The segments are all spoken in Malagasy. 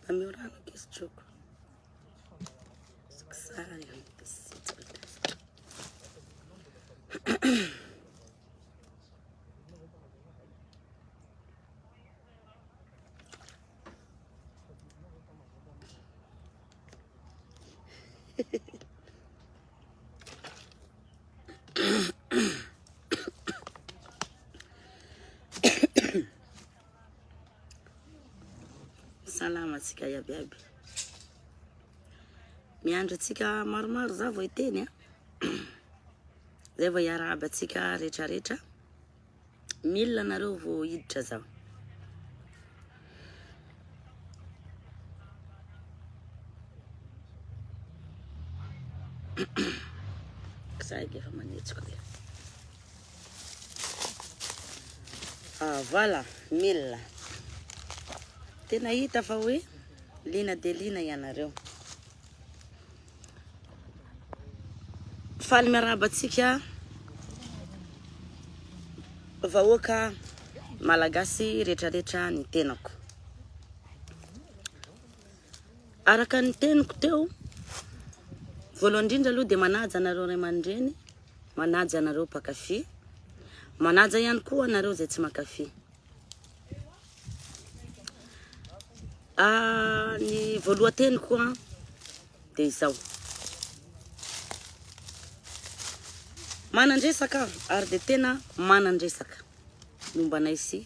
Ameo rano ankizy troko. Salama antsika iaby iaby. Miandry antsika maromaro za vao hiteny a. Zay vao hiarahaba antsika retraretra. Mila anareo vao hiditra zaho. Za efa manetsika be. Ah, voilà, mila. Tena hita fa hoe liana dia liana ianareo. Faly miarahaba antsika vahoaka malagasy retraretra ny tenako. Araka ny teniko teo, voalohany indrindra aloha dia manaja anareo ray aman-dreny, manaja anareo mpankafy, manaja ihany koa anareo izay tsy mankafy. Ah, ny voalohan-teniko an, dia izao. Manan-dresaka aho ary dia tena manan-dresaka momba anay sy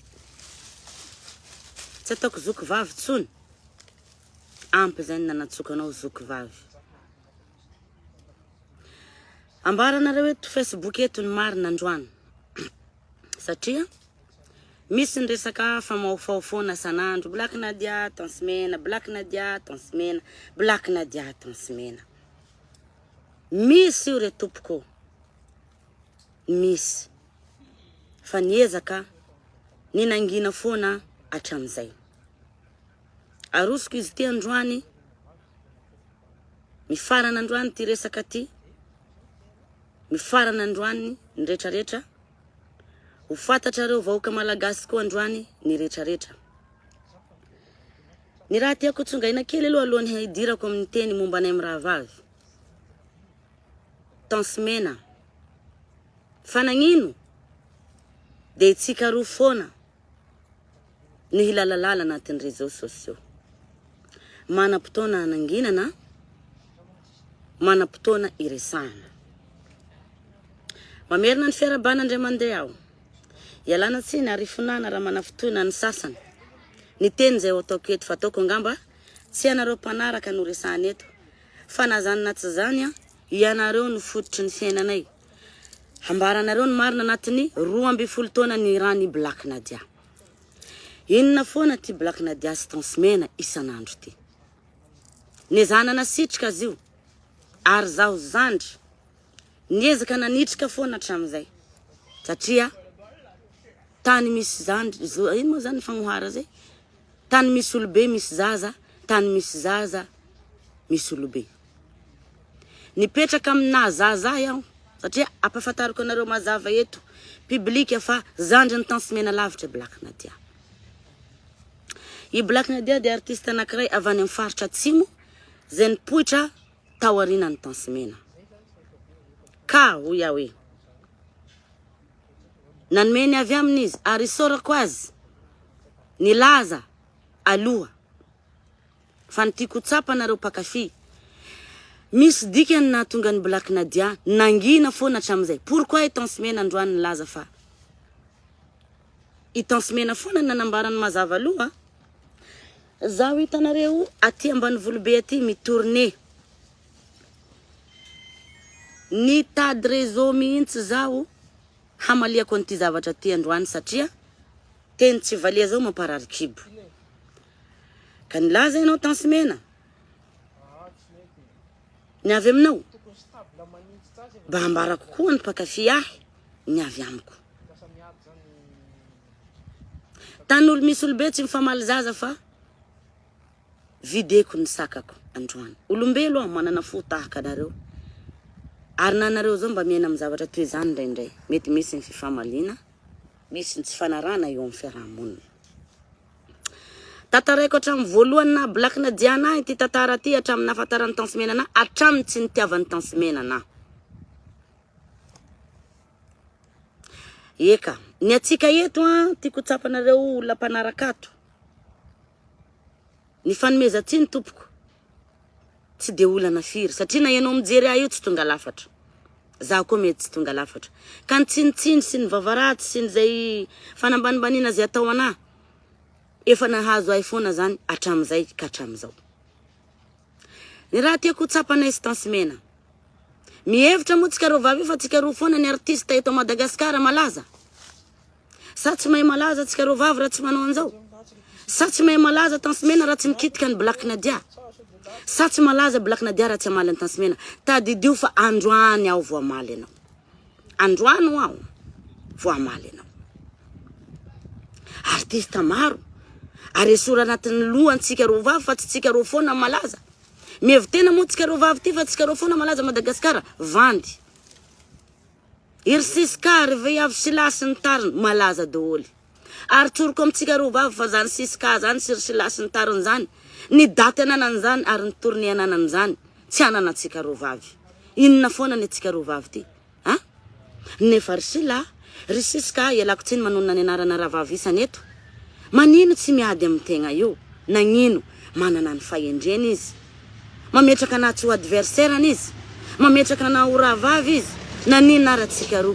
tsy ataoko zoky vavy tsony. Ampy izay ny nanantsoka anao zoky vavy. Ambaranareo eto Facebook eto ny marina androany. Satria misy ny resaka famaofao foana sanandro Black Nadia tonsy mena, Black Nadia tonsy mena, Black Nadia tonsy mena. Misy io re tompoko. Misy. Fa niezaka ny nangina foana hatramin'izay. Arosoko izy ity androany. Mifarana androany ity resaka ity. Mifarana androany ny retraretra. Ho fantatrareo vahoaka malagasy koa androany ny retraretra. Ny raha tiako tsongaina kely aloha alohan'ny hidirako amin'ny teny momba anay mirahavavy. Tence mena. Fa nagnino? Dia itsika roa foana no hilalalala anatin'ny réseaux sociaux. Manam-potoana hananginana, manam-potoana hiresahana. Mamerina ny fiarahabana indray mandeha aho. Ialana tsiny ary ifonana raha manafintohina ny sasany. Ny teny izay ho ataoko eto fa ataoko angamba tsy ianareo mpanaraka no resahana eto fa na zany na tsy zany an, ianareo no fototry ny fiainanay. Ambaranareo ny marina anatin'ny 12 taona nihiran'i Black Nadia. Inona foana ity Black Nadia sy Tence Mena isan'andro ity? Nezahana nasitrika azy io ary zaho zandry niezaka nanitrika foana hatramin'izay satria tany misy zandry, ino moa zany fagnohara zay? Tany misy olobe misy zaza, tany misy zaza misy olobe. Nipetraka aminà zaza ahy aho satria ampahafantariko anareo mazava eto public fa zandrin'i Tence Mena lavitra i Black Nadia. I Black Nadia dia artiste anankiray avy any amin'ny faritra atsimo izay nipoitra tao aorianan'i Tence Mena. Ka hoy aho hoe nanome ny avy aminy izy ary isaorako azy nilaza aloha Fa ny tiako ho tsapa nareo mpankafy, misy dikany nahatonga an'i Black Nadia nangina foana hatramin'izay. Pourquoi i Tence Mena androany nilaza fa i Tence Mena foana no nanambara ny mazava aloha? Zaho hitanareo aty ambanivolobe aty mi-tourner. Nitady réseau mihitsy zaho hamaliako an'ity zavatra ty androany satria teny tsy valia zao mamparary kibo. Ka nilaza ianao Tence Mena? Ny avy aminao? Mba ambarako koa ny mpankafy ahy ny avy amiko. Tany olo misy olobe tsy mifamaly zaza fa videko ny sakako androany. Olombelo aho manana fo tahaka anareo. Ary na anareo zao mba miaina amin'ny zavatra toy izany indraindray. Mety misy ny fifamaliana, misy ny tsy fanarahana eo amin'ny fiarahamonina. Tantaraiko hatramin'ny voalohany naha Black Nadia anah ity tantara ity hatramin'ny nahafantaran'i Tence Mena anah hatramin'ny tsy nitiavan'i Tence Mena anah. Eka, ny antsika eto an, tiako ho tsapanareo olona mpanaraka ato. Ny fanomezan-tsiny tompoko tsy dia olana firy satria na ianao mijery ahy io tsy tonga lafatra. Zaho koa mety tsy tonga lafatra. Ka ny tsinitsiny sy ny vava ratsy sy ny zay fanambanimbaniana zay atao anah efa nahazo ahy foana zany hatramizay ka hatramizao. Ny raha tiako ho tsapana Estance Mena. Mihevitra moa tsika roa vavy io fa tsika roa foana ny artiste eto Madagascar malaza? Sa tsy mahay malaza tsika roa vavy raha tsy manao an'izao? Sa tsy mahay malaza Tence Mena raha tsy mikitika an'i Black Nadia? Sa tsy malaza Black Nadia raha tsy hamaly an'i Tence Mena? Tadidio fa androany aho vao hamaly anao. Androany ho aho vao hamaly anao. Artiste maro ary esory anatin'ny lohantsika roa vavy fa tsy tsika roa foana malaza. Mihevi-tena moa tsika roa vavy ty fa tsika roa foana malaza Madagascar. Vandy. Iry Siska, ry vehivavy Sila sy ny tariny, malaza daholo. Ary tsoriko amintsika roa vavy fa zany Siska zany sy ry Sila sy ny tariny zany, ny daty ananany zany ary ny tournée ananany zany, tsy ananantsika roa vavy. Inona foana ny antsika roa vavy ty? A? Nefa ry Sila, ry Siska, ialako tsiny manonona ny anarana rahavavy isany eto, manino tsy miady amin'ny tegna io? Nagnino? Manana ny fahendreny izy. Mametraka anah tsy ho adversaire-ny izy. Mametraka anah ho rahavavy izy. Naninona ary atsika roa?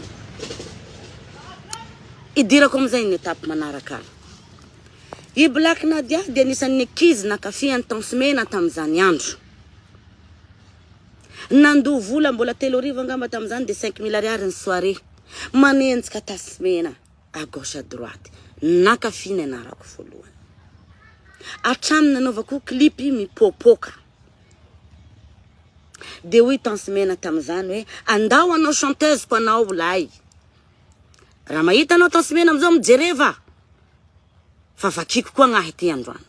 Idirako amin'izay ny étape manaraka ary. I Black Nadia dia anisan'ny ankizy nankafy an'i Tence Mena tamin'izany andro. Nandoa vola mbola 3000 angamba tamin'izany dia 5000 ariary ny soirée. Manenjika Tence Mena à gauche à droite. Nankafy ny anarako voalohany. Hatramin'ny nanaovako clip mipoapoaka. Dia hoy Tence Mena tamin'izany hoe andao hanao chanteuse-ko anao lahy. Raha mahita anao Tence Mena amin'izao mijereva fa vakiko koa gnahy ty androany.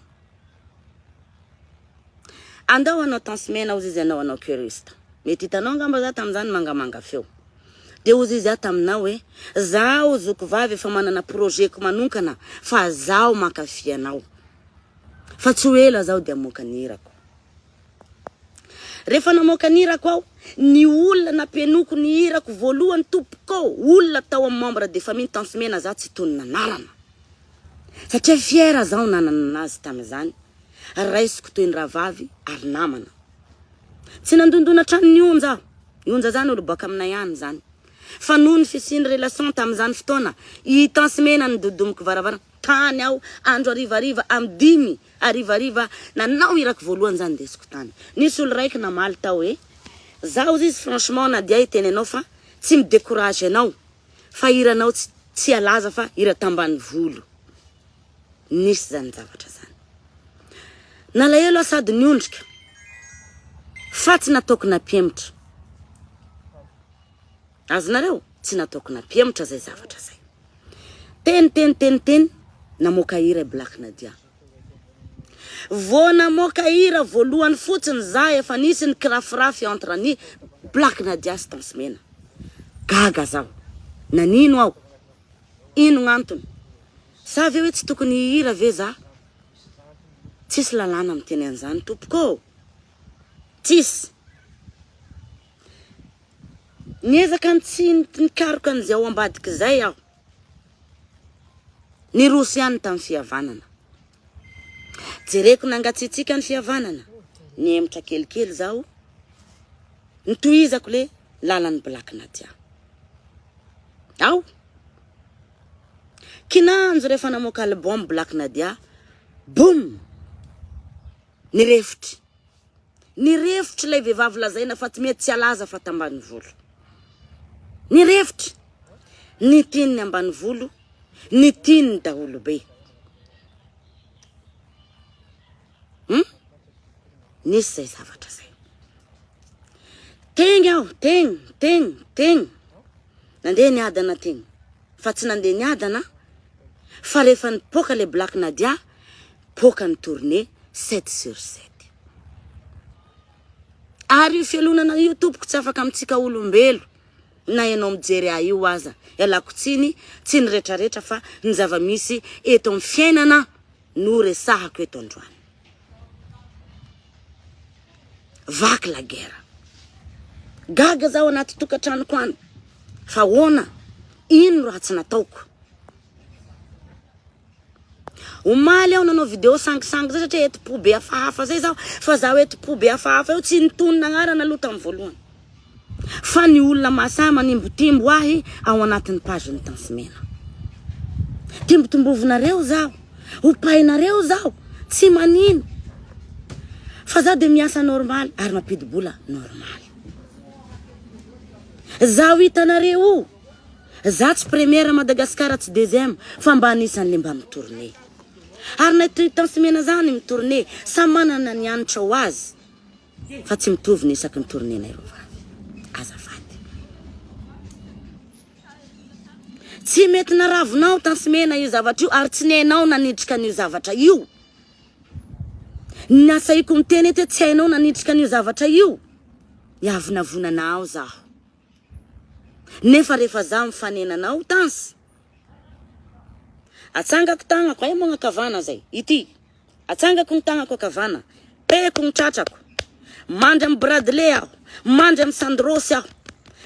Andao hanao Tence Mena hozy izy anao hanao choriste. Mety hitanao angamba za tamin'izany mangamanga feo. Dia hozy izy aho taminao hoe zaho zoky vavy efa manana projet-ko manonkana fa zaho mankafy anao. Fa tsy ho ela zaho dia hamoaka ny hirako. Rehefa namoaka ny hirako aho, ny olona nampihainoako ny hirako voalohany tompoko, olona tao amin'ny membre de famille Tence Mena zaho tsy tonona anarana. Satria fier zaho nanana anazy tamin'izany, raisiko toy ny rahavavy ary namana. Tsy nandondona hatrany ny onja aho. I Onja zany olo baka aminay any zany. Fa noho ny fisian'ny relation tamin'izany fotoana, i Tence Mena nidodomiko varavarana, tany aho andro harivariva am dimy harivariva nanao irako voalohany zany ndesiko tany. Nisy olo raiky namaly tao hoe, za ozy izy franchement Nadia hiteny anao fa tsy mi decourage anao fa hiranao tsy tsy halaza fa hira tambanivolo. Nisy zany zavatra zany. Nalahelo aho sady niondrika fa tsy nataoko nampihemotra. Azonareo? Tsy nataoko nampihemotra zay zavatra zay. Teny teny teny teny namoaka hira i Black Nadia. Vao namoaka hira voalohany fotsiny za efa nisy ny kirafirafy entre ny Black Nadia sy Tence Mena. Gaga zaho. Nanino aho? Ino gn'antony? Sa ve hoe tsy tokony hihira ve za? Tsisy lalàna miteny an'izany tompoko ô! Tsisy! Niezaka ny tsy nikaroka an'izay ao ambadik'izay aho. Niroso ihany tamin'ny fihavanana. Jereko nangatsiatsiaka ny fihavanana. Nihemotra kelikely zaho. Nitohizako le lalan'ny Black Nadia. Ao! Kinanjo rehefa namoaka album Black Nadia, boum! Nirefotry. Nirefotry ilay vehivavy lazaina fa tsy mety tsy halaza fa tambanivolo. Nirefotry. Ny tian'ny ambanivolo, ny tian'ny daholobe. Hum? Nisy izay zavatra izay. Tegny aho, tegny, tegny, tegny. Nandeha niadana tegny. Fa tsy nandeha niadana fa rehefa nipoaka le Black Nadia, poaka ny tournée 7 sur 7. Ary io fialonana io tompoko tsy afaka amintsika olombelo na ianao mijery ahy io aza. Ialako tsiny, tsy ny retraretra fa ny zava-misy eto amin'ny fiainana. no resahako eto androany. Vaky la guerre. Gaga zaho anaty tokantranoko any. Fa ahoana? Ino raha tsy nataoko? Omaly aho nanao vidéo sangisangy zay satria eti-po be hafahafa zay zaho fa zaho eti-po be hafahafa io tsy nitonona agnarana aloha tamin'ny voalohany fa ny olona mahasahy manimbotimbo ahy ao anatin'ny page ny Tansimena. Timbotimbovonareo zaho, opainareo zaho, tsy manino fa zaho dia miasa normal ary mampidi-bola normal. Zaho hitanareo io. Za tsy première Madagascar tsy deuxième fa mba anisan'ny le mba mi-tourner. Ary na ity Tansimena zany mi-tourner samy manana ny hanitra ho azy fa tsy mitovy ny isaky ny tourner-nay roa vavy. Azafady. Tsy mety naravinao Tansimena io zavatra io ary tsy nenao nanitrika an'io zavatra io. Ny asahiko miteny eto hoe tsy hainao nanitrika an'io zavatra io. Iavonavonana ao zaho. Nefa rehefa za mifanena anao tans. Atsangako tagnako, aia moa ankavana zay? Ity. Atsangako ny tagnako ankavana, pehiko ny tratrako. Mandry amin'ny Bradley aho, mandry amin'ny Sandros aho.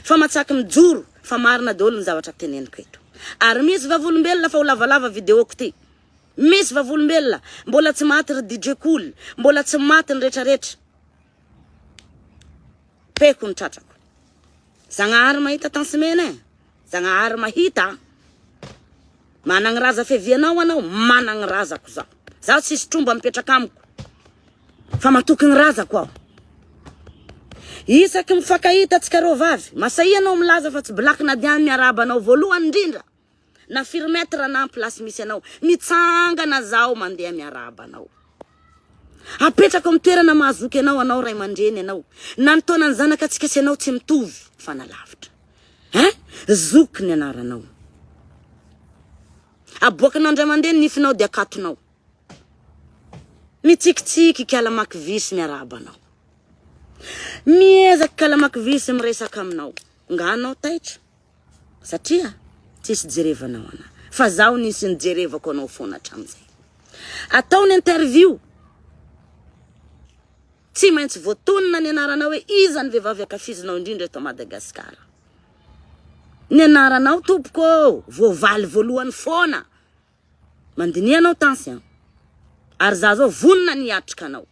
Fa matsaky mijoro fa marina daholo ny zavatra teneniko eto. Ary misy vavolombelona fa ho lavalava video-ko ty. Misy vavolombelona, mbola tsy maty ry DJ Cool, mbola tsy maty ny retraretra. Pehiko ny tratrako. Zagnahary mahita tansimena e. Zagnahary mahita. Managny raza fiavianao anao, managny razako zaho. Zaho tsisy tromba mipetraka amiko. Fa matoky ny razako aho. Isaky mifankahita antsika reo vavy, masahia anao milaza fa tsy Black Nadia miarahaba anao voalohany indrindra. Na firy mètre na place misy anao, mitsangana zaho mandeha miarahaba anao. Apetrako amin'ny toerana mahazoky anao, anao ray aman-dreny anao. Na ny taonan'ny zanaka antsika sy anao tsy mitovy, fa na lavitra. Hein? Zoky ny anaranao. Aboakanao andray nifinao dia akatonao. Mitsikitsiky kala makivisy miarahaba anao. Miezaka kala makivisy miresaka aminao. Nga anao taitra? Satria tsisy jerevanao anah. Fa zaho nisy nijerevako anao foana hatramizay. Atao ny interview. Tsy maintsy voatonona ny anaranao hoe iza ny vehivavy ankafizinao indrindra eto Madagasikara. Ny anaranao tompoko ô, voavaly voalohany foana. Mandiniha anao Tansy an. Ary za zao vonona ny hiatrika anao.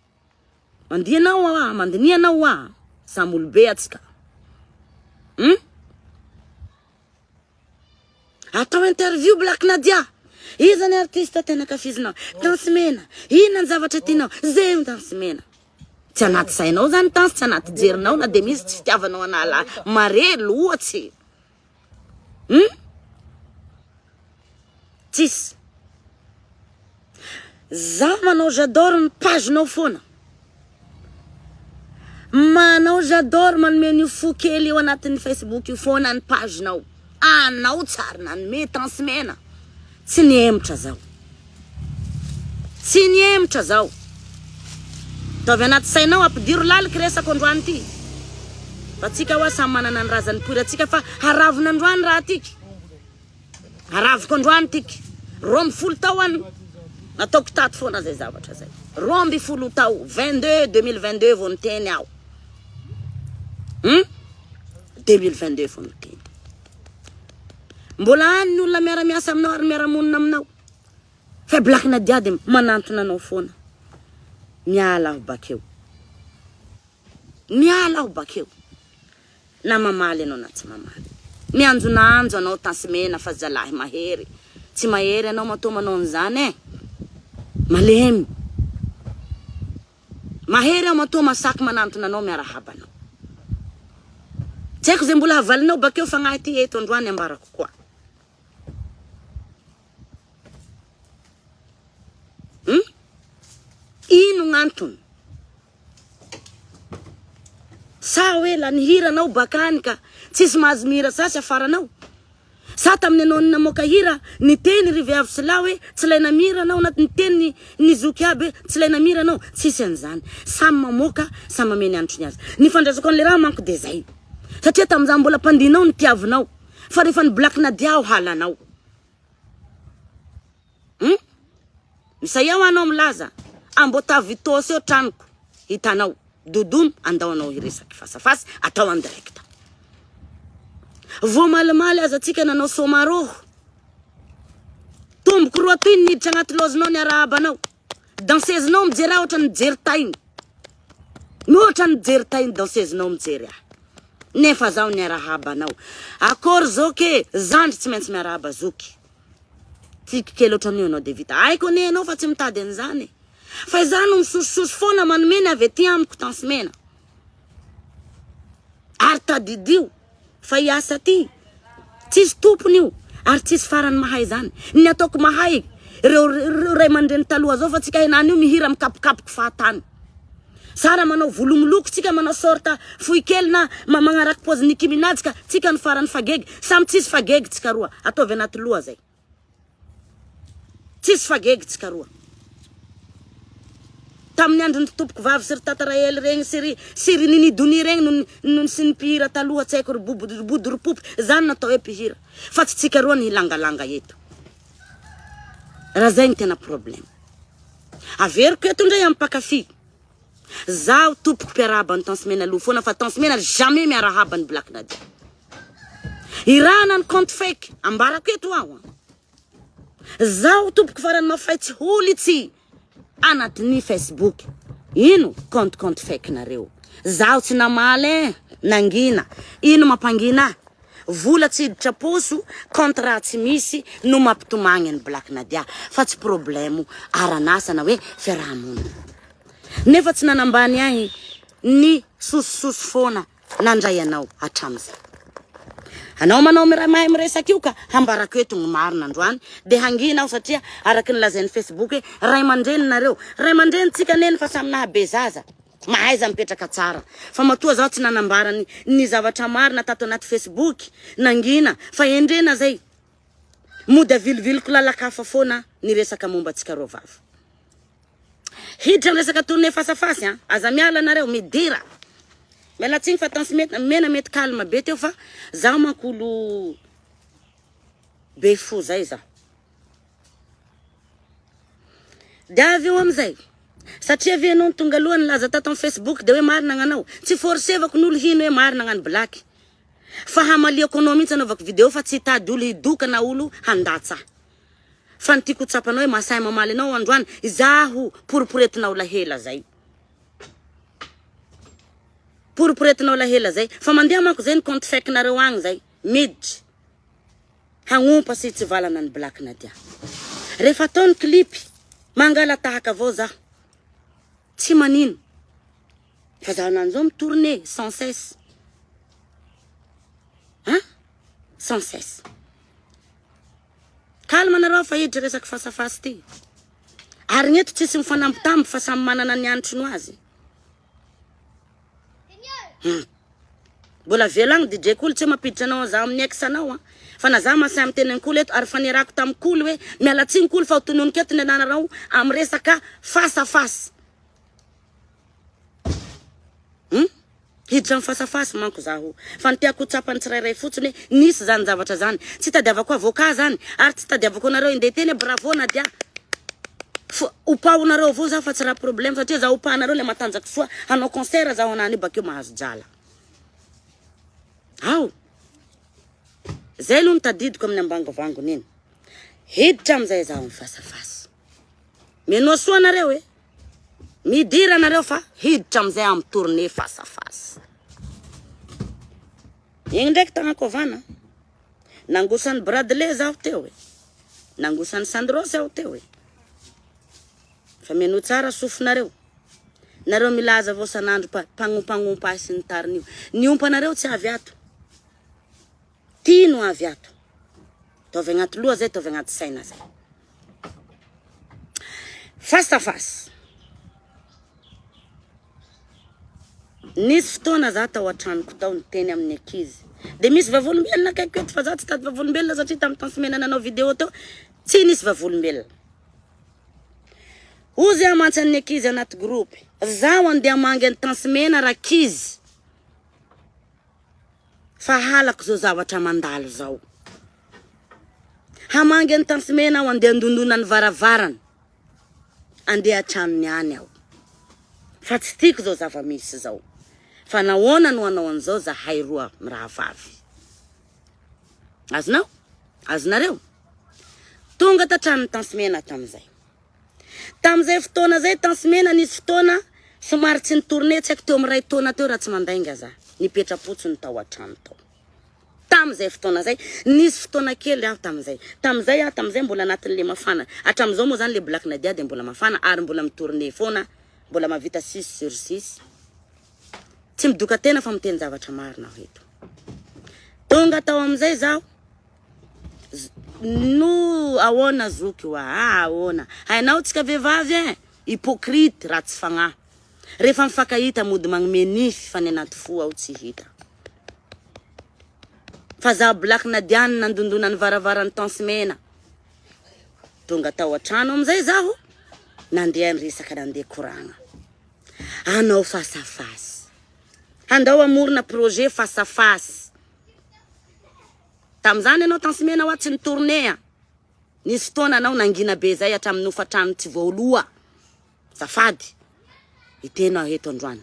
Mandihy anao hoa, mandiniha anao hoa. Samy olobe atsika. Hum? Atao interview Black Nadia. Iza ny artiste tena ankafizinao? Tansy mena. Inona ny zavatra tianao? Zay tansy mena. Tsy anaty sainao zany tansy, tsy anaty jerinao na dia misy tsy fitiavanao an'ala mare loatsy. Hum? Tsisy. Za manao j'adore ny page nao foana. Manao j'adore manome an'io fo kely io anatin'ny Facebook io foana ny page nao. Anao tsary nanome tansy mena. Tsy nihemotra zaho. Tsy nihemotra zaho. Ataovy anaty sainao, ampidiro laliky resako androany ty. Fa tsika hoa samy manana ny razany nipoirantsika fa haravona androany raha tiky. Haraviko androany tiky. 12 tao an nataoko tato foana zay zavatra zay. 12 tao, 22, 2022 vao niteny aho. Hum? 2022 vao niteny. Mbola any ny olona miara-miasa aminao ary miara-monina aminao. Fa Black Nadia dia manantona anao foana. Miala aho bakeo. Miala aho bakeo. Na mamaly anao na tsy mamaly. Mianjonanjo anao Tansimena fa zalahy mahery. Tsy mahery anao matoa manao an'izany e. Malemy. Mahery aho matoa masaky manantona anao miarahaba anao. Tsy haiko izay mbola havalinao bakeo fagnahy ty eto androany ambarako koa. Hum? Ino gn'antony? Sa hoe la nihira anao bakany ka tsisy mahazo mihira sasy afaranao? Sa tamin'ny anao namoaka hira niteny ry viavy sy lahy hoe tsy ilaina mihira anao na niteny ny ny zoky aby hoe tsy ilaina mihira anao? Tsisy an'izany. Samy mamoaka, samy mameno ny antrony azy. Ny fandraisako an'le raha manko de zay. Satria tamin'izaho mbola mpandinao nitiavinao fa rehefa ni black Nadia aho halanao. Hum? Misaia ho anao milaza Amboatavo Itaosy eo tranoko hitanao Dodom andao anao hiresaky face à face atao en direct. Vao malimaly aza tsika nanao somarôho. Tomboko roa toy ny niditra agnaty lozinao niarahaba anao. Dansezinao mijery ahy ohatran'ny mijery tainy. Ohatran'ny mijery tainy dansezinao mijery ahy. Nefa zaho niarahaba anao. Akory zoky e, zandry tsy maintsy miarahaba zoky. Tiako kely ohatran'io ianao dia vita. Haiko anie ianao fa tsy mitady an'izany e. Fa izaho no misosososo foana manome ny avy aty amiko tence mena. Ary tadidio fa hiasa aty tsisy tompony io ary tsisy farany mahay izany. Ny ataoko mahay ireo ireo ray aman-dreny taloha zao fa tsika henany io mihira mikapokapoky fahatany. Tsara manao volo miloko tsika manao sorte fohy kely na magnaraky pose Nicki Minaj ka tsika no farany fagegy. Samy tsisy fagegy tsika roa. Ataovy anaty loha zay. Tsisy fagegy tsika roa. Tamin'ny andron'ny tompoko vavy sy ry tata Rahely regny sy ry sy ry Nini Donia regny no no sy ny mpihira taloha tsy haiko ry bobo ry bodo ry popy zany no atao hoe mpihira fa tsy tsika roa ny hilangalanga eto. Raha zay ny tena problème. Averiko eto ndray amin'ny mpankafy. Zaho tompoko mpiarahaba ny Tence Mena aloha foana fa Tence Mena jamais miarahaba ny Black Nadia. Irahana ny compte fake ambarako eto aho. Zaho tompoko farany mafay tsy holitsy anatin'ny Facebook. Ino compte compte fake nareo. Zaho tsy namaly eh, nangina. Ino mampangina ahy? Vola tsy hiditra poso, contrat tsy misy no mampitomagny an'i Black Nadia fa tsy problème aran'asa na hoe fiarahamonina. Nefa tsy nanambany ahy ny sosososo foana nandray anao hatramizay. Anao manao miray mahay miresaka io ka hambarako eto ny marina androany de hangina aho satria araky ny lazain'ny Facebook hoe ray aman-dreny nareo. Ray aman-dreny tsika neny fa samy nahabe zaza. Mahaiza mipetraka tsara fa matoa zaho tsy nanambara ny ny zavatra marina tato anaty Facebook nangina fa endrena zay mody aviliviliko lalakafa foana ny resaka momba antsika roa vavy. Hiditra am resaka tournée face à face an! Aza miala nareo, midira! Miala tsiny fa tence mena mety calme be teo fa zaho manko olo be fo zay zaho. De avy eo amizay, satria ve enao no tonga aloha nilaza tato am facebook de hoe marina gnanao, tsy forcevako ny olo hino hoe marina gnany black, fa hamaliako anao mintsy anaovako video fa tsy hitady olo hidoka na olo handatsa. Fa ny tiako ho tsapanao hoe mahasahy mamaly anao androany, izaho poriporetinao lahela zay. Poriporetinao lahela zay. Fa mandeha manko zay ny compte fake nareo agny zay. Miditra. Hagnompa sy hitsivalana ny Black Nadia. Rehefa atao ny clip, mangala tahaka avao zaho. Tsy manino. Fa zaho nany zao mi-tourner sans cesse. Hein? Sans cesse. Calme nareo fa hiditra resaky face à face ty. Ary ny eto tsisy mifanambitamby fa samy manana ny antrony ho azy. Hmm. Mbola vela agny DJ Kolo tsy mampiditra anao za amin'ny ex anao an. Fa na za masahy miteny an'i Kolo eto ary fanerako tamin'i Kolo hoe miala tsiny Kolo fa ho tononiko eto ny anaranao amin'ny resaka face à face. Hum? Hiditra amin'ny face à face manko zaho. Fa ny tiako ho tsapan'ny tsirairay fotsiny hoe nisy zany zavatra zany. Tsy tadiavako avocat zany ary tsy tadiavako anareo hindeha hiteny hoe bravo Nadia. Fa opahonareo avao zaho fa tsy raha problème satria zaho opahanareo le matanjaka soa hanao concert zaho anany io bakeo mahazo jala. Ao. Zay aloha ny tadidiko amin'ny ambangovangony iny. Hiditra amin'izay zaho amin'ny face à face. Menoa soa nareo e. Midira nareo fa hiditra amizay am tournée face à face. Igny ndraiky tagnako havana. Nangosan'i Bradley zaho teo e. Nangosan'i Sandros aho teo e. Fa menoa tsara sofinareo. Nareo milaza avao sanandro pa mpagnompagnompa ahy sy ny tariny io. Ny ompanareo tsy avy ato. Ty no avy ato. Ataovy agnaty loha zay, ataovy agnaty saina zay. Face à face. Nisy fotoana za tao an-tranoko tao niteny amin'ny ankizy. Dia misy vavolombelona akaikiko eto fa za tsy tady vavolombelona satria tamin'ny temps mena nanao vidéo teo tsy nisy vavolombelona. Hozy aho mantsy an'ny ankizy anaty groupe. Zaho andeha hamangy an'i Tence Mena rankizy. Fa halako zao zavatra mandalo zao. Hamangy an'i Tansimena aho andeha handondona ny varavarana. Andeha an-tranony any aho. Fa tsy tiako izao zava-misy izao. Fa nahoana no hanao an'izao zahay roa mirahavavy? Azonao? Azonareo? Tonga tan-tranon'i Tansimena tamin'izay. Tamin'izay fotoana izay Tansimena nisy fotoana somary tsy ni-tourner, tsy haiko teo amin'ny iray taona teo raha tsy mandainga za. Nipetra-potsiny tao an-trano tao. Tamin'izay fotoana izay, nisy fotoana kely aho tamin'izay. Tamin'izay aho tamin'izay mbola anatin'le mafana. Hatramin'izao moa zany le Black Nadia dia mbola mafana ary mbola mi-tourner foana, mbola mahavita six sur six. Tsy midoka tena fa miteny zavatra marina aho eto. Tonga tao amin'izay zaho, no ahoana zoky oa, ah ahoana. Hainao tsika vehivavy eh, hypocrite, ratsy fagnahy. Rehefa mifankahita mody magnome nify fa ny anaty fo ao tsy hita. Fa zaho Black Nadia no nandondona ny varavaran'i Tence Mena. Tonga tao an-trano amin'izay zaho, nandeha niresaka nandeha koragna. Hanao face à face. Handao hamorona projet face à face. Tamin'izany ianao Tence Mena hoa tsy ni-tourner. Nisy fotoana anao nangina be zay hatramin'ny hofantrano tsy voaloa. Zafady, hiteny aho eto androany.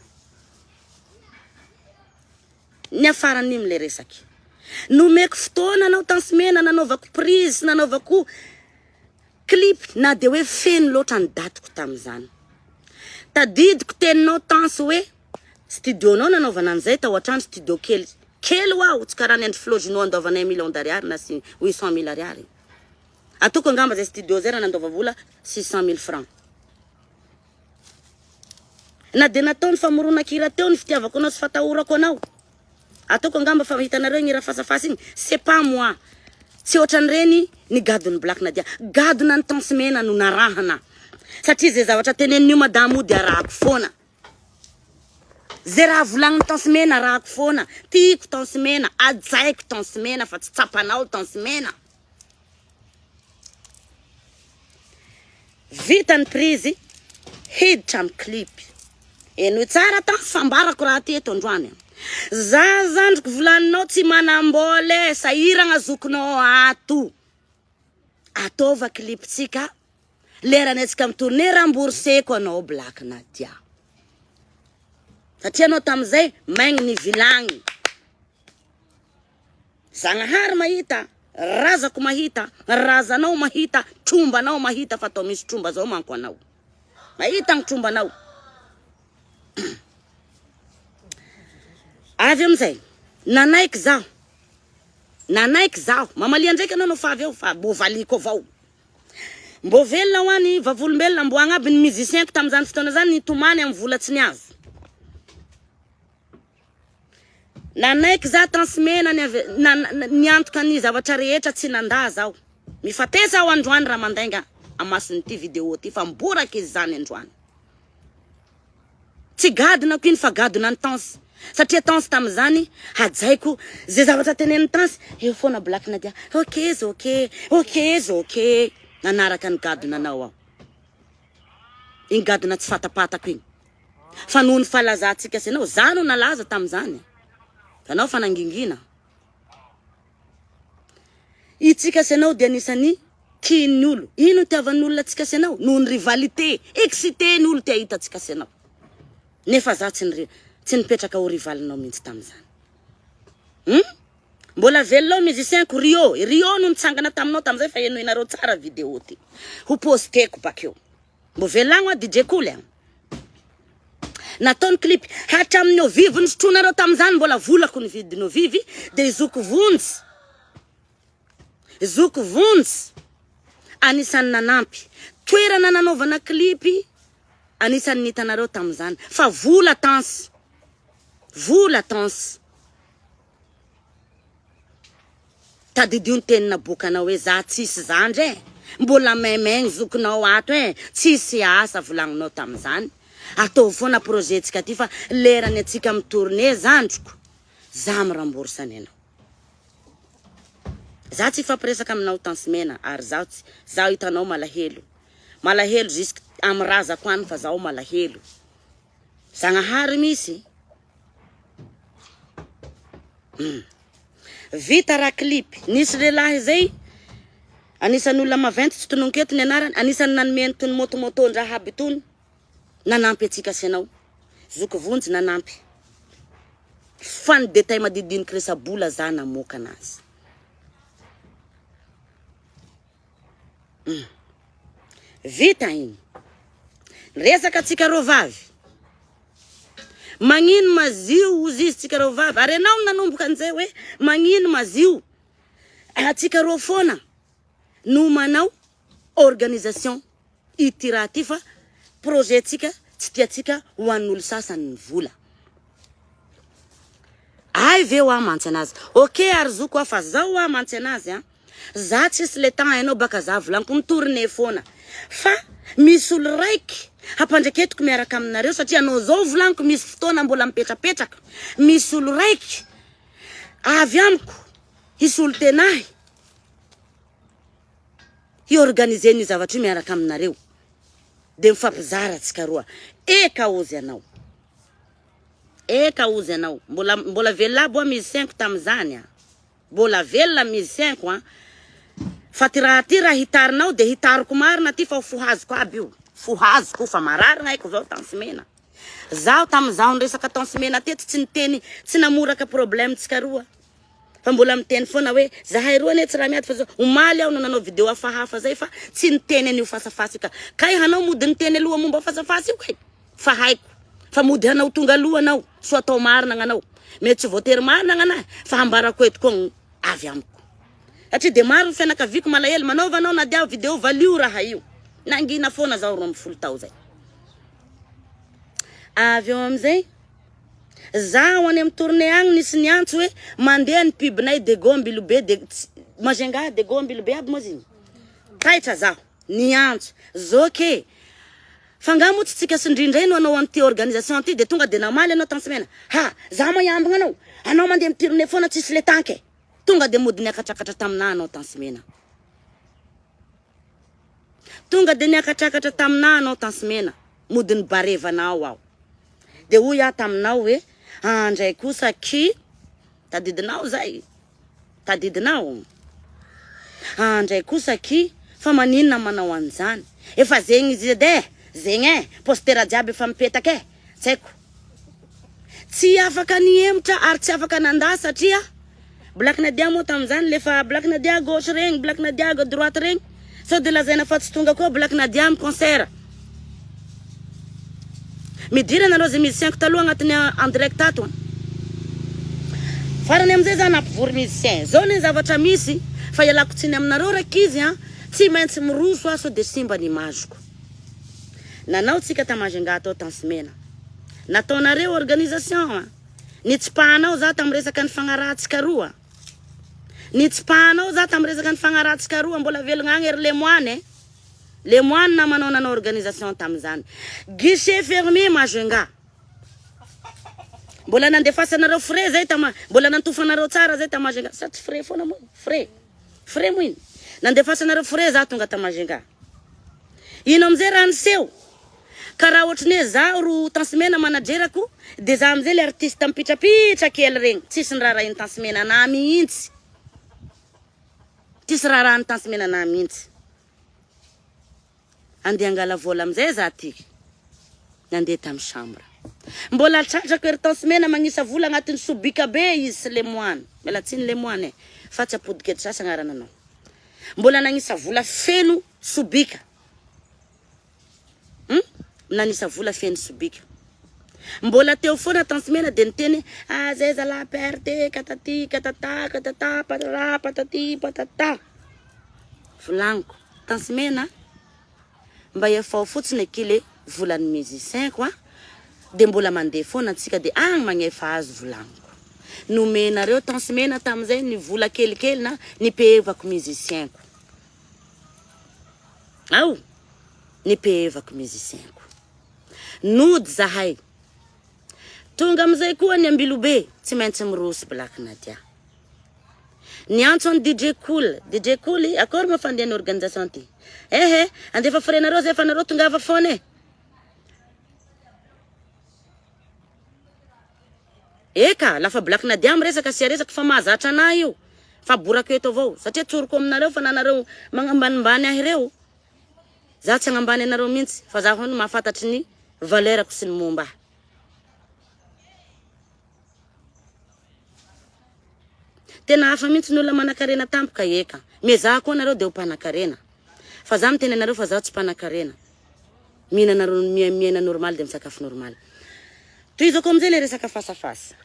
Niafaran'iny le resaky. Nomeko fotoana anao Tence Mena nanaovako prise sy nanaovako clip na dia hoe feno loatra ny datiko tamin'izany. Tadidiko teninao Tence hoe studio-nao nanaovana an'izay tao an-trano studio kely kely ho aho tsy karaha ny an-dry Flo Juno andoavanay un million d'ariary na 800 mille ariary. Ataoko angamba zay studio zay raha nandova vola 600 mille francs. Na dia natao ny famoronan-kira teo ny fitiavako anao sy fatahorako anao. Ataoko angamba fa hitanareo igny raha fasafasa igny, c'est pas moi. Tsy ohatran'ireny ny gadon'ny Black Nadia. Gadona ny Tence Mena no narahana. Satria zay zavatra tenenin'io madamo io dia arahako foana. Zay raha volagnin'ny Tence Mena arahako foana. Tiako Tence Mena, hajaiko Tence Mena fa tsy tsapanao Tence Mena. Vita ny prise, hiditra amin'ny clip. Henoy tsara Tence fa ambarako raha ty eto androany. Za zandriko volaninao tsy manam-bola e, sahiragna zokinao ato. Ataova clip-tsika, lerany antsika mi-tourner rembourseko anao Black Nadia. Satria anao tamin'izay maigny ny vilagny. Zagnahary mahita, razako mahita, razanao mahita, trombanao mahita fa atao misy tromba zao manko anao. Mahita ny trombanao. Avy amizay, nanaiky zaho. Nanaiky zaho. Mamalia ndraiky anao no fa avy eo fa mbo valiko avao. Mbo velona ho any vavolombelona mbo agnaby ny musicien-ko tamin'izany fotoana zany nitomany amin'ny vola tsy niazo. Nanaiky za Tence Mena ny avy niantoka ny zavatra rehetra tsy nandà zaho. Mifatesa aho androany raha mandainga amason'ity vidéo ty fa miboraka izy zany androany. Tsy gadonako iny fa gadona ny Tence. Satria Tence tamin'izany hajaiko ze zavatra tenenin'i Tence eo foana Black Nadia. Ok zoky, ok zoky. Nanaraka ny gadonanao aho. Iny gadona tsy fatapatako iny. Fa noho ny falazantsika sy anao, za no nalaza tamin'izany. Anao fa nangingina. Itsika sy anao dia anisan'ny tian'ny olo. Ino itiavan'ny olona antsika sy anao? Noho ny rivalité. Excité ny olo te hahita antsika sy anao. Nefa za tsy nire, tsy nipetraka ho rivalinao mihitsy tamin'izany. Mbola velona ao musicien ko Rio. Rio no nitsangana taminao tamin'izay fa henoinareo tsara vidéo ty. Ho posteko bakeo. Mbo velagno a DJ Koly a. Nataony clip hatramin'ny ovivy nisotroanareo tamin'izany mbola volako ny vidin'ny ovivy dia i Zoky Vonjy. Zoky Vonjy anisan'ny nanampy. Toerana nanaovana clip anisan'ny nitanareo tamin'izany fa vola tans. Vola tans. Tadidio ny teny naboakanao hoe za tsisy zandry eh! Mbola maimaigny zokinao ato eh! Tsisy asa volagninao tamin'izany. Ataovy foana projet tsika ty fa lerany antsika mi tourner zandriko. Za mi rembourse ny anao. Za tsy hifampiresaka aminao Tence Mena ary zaho tsy zaho hitanao malahelo. Malahelo jusque amy razako any fa zaho malahelo. Zagnahary misy. Vita raha clip. Nisy lehilahy zay. Anisan'ny olona maventy tsy tononiko eto ny anarany, anisan'ny nanome an'itony moto moto ndraha aby itony, nanampy antsika sy anao. Zoky Vonjy nanampy. Fa ny détail madidiniky resa-bola za namoaka anazy. Vita igny. Resaka antsika reo vavy. Magnino mazio ozy izy tsika reo vavy. Ary enao no nanomboka an'izay hoe magnino mazio. Antsika reo foana no manao organisation ity raha ty fa projet tsika tsy tiantsika ho an'olo sasany ny vola. Ay ve hoa mantsy anazy. Ok ary zoko hoa fa zao hoa mantsy anazy an. Za tsisy le temps hainao baka za volaniko mi tourner foana fa misy olo raiky hampandreketiko miaraka aminareo satria anao zao volaniko misy fotoana mbola mipetrapetraka misy olo raiky avy amiko hisolo tena ahy hi organiser ny zavatra io miaraka aminareo de mifampizara tsika roa eka ozy anao eka ozy anao mbola mbola velona aby hoa musicien-ko tamizany a. Mbola velona musicien-ko an! Fa ty raha ty raha hitarinao de hitariko marina ty fa ho fohaziko aby io. Fohaziko fa marary gnaiko zao tansimena. Zaho tamin'izaho niresaka tansimena teto tsy niteny tsy namoraka problème tsika roa. Fa mbola miteny foana hoe zahay roa anie tsy raha miady fa zao. Omaly aho no nanao video hafahafa zay fa tsy niteny an'io fasafasa io ka. Kay hanao mody niteny aloha momba fasafasa io kay. Fa haiko fa mody hanao tonga aloha anao soa atao marina gnanao. Mety tsy voatery marina gnanahy fa hambarako eto koa gny avy amiko. Satria dia maro ny fianakaviako malahelo manaova anao Nadia video valio raha io. Nangina foana zaho 12 tao zay. Avy eo amizay zaho any amin'ny tournée agny nisy niantso hoe mandeha ny pub-nay Dego Ambilobe de Majunga Dego Ambilobe aby moa izy igny. Taitra zaho niantso zoky e. Fa nga moa tsy tsika sy ndry ndray no hanao an'ity organisation ty de tonga de namaly anao tansimena ha za moa hiambigna anao anao mandeha mi-tourner foana tsisy le tanky e tonga de mody niakatrakatra taminah anao tansimena tonga de niakatrakatra taminah anao tansimena mody nibarevanao aho de hoy aho taminao hoe andray kosa ki tadidinao zay Tadidinao? Ah ndray kosa akia fa maninona manao an'izany? Efa zegny izy edy eh! Zegny eh! Poster jiaby efa mipetaka eh! Tsy haiko. Tsy afaka nihemotra ary tsy afaka nandà satria Black Nadia moa tamin'izany le efa Black Nadia gauche regny, Black Nadia droite regny. Sao de lazaina fa tsy tonga koa Black Nadia amin'ny concert. Midira nareo zay musicien-ko taloha agnatin'ny en direct ato an. Farany amizay za nampivory musicien. Zao ne zavatra misy fa ialako tsiny aminareo rankizy an, tsy maintsy miroso aho sao de simba ny image-ko. Nanao tsika ta Majunga tao Tansimena. Nataonareo organisation an. Nitsipahanao za tam resaka nifagnarahantsika roa. Nitsipahanao za tam resaka nifagnarahantsika roa mbola velogna agny ry Lemoine eh. Lemoine namanao nanao organisation tamin'izany. Guichet fermé Majunga. Mbola nandefasanareo frais zay tama mbola nantofanareo tsara zay ta Majunga. Sa tsy frais foana moa? Frais. Frais moa iny. Nandefasanareo frais za tonga ta Majunga. Ino amizay raha niseho? Ka raha ohatry ny hoe zaho ro Tansimena managerako de za amizay le artiste mipitrapitra kely regny tsisy niraharahin'i Tansimena anah mihitsy. Tsisy raharahan'i Tansimena anah mihitsy. Andeha angala vola amizay za ty. Nandeha tamy chambre. Mbola tratrako ery Tansimena magnisa vola agnatin'ny sobika be izy sy Lemoine. Miala tsiny Lemoine e, fa tsy apodiko eto sasy agnarananao. Mbola nagnisa vola feno sobika. Hum? Nanisa vola feno sobika. Mbola teo foana Tansimena dia niteny ah zay zalahy perte katati katata katata patara patati patata. Volagniko, Tansimena mba efao fotsiny akia le volan'ny musicien ko a, de mbola mandeha foana antsika de agny magnefa azy volagniko. Nomenareo Tansimena tamin'izay ny vola kelikely na nipehevako musicien ko. Ao nipehevako musicien-ko. Nody zahay. Tonga amizay koa ny Ambilobe, tsy maintsy miroso Black Nadia. Niantso an'i DJ Cool, DJ Cool, akory moa fandehan'ny organisation ty? Ehe, andefa frais-nareo zay fa nareo tongava foana e. Eka, lafa Black Nadia miresaka asia resaka fa mahazatra anah io. Fa borako eto avao satria tsoriko aminareo fa nanareo magnambanimbany ahy reo. Za tsy hagnambany anareo mihitsy fa za hono mahafantatry ny valeur-ko sy ny momba ahy. Tena hafa mihitsy ny olona manankarena tampoka eka. Miezaha koa nareo de ho mpanakarena. Fa za miteny anareo fa zaho tsy mpanakarena. Mihinana miaina normal de misakafo normal. Tohizako amizay le resaka face à face.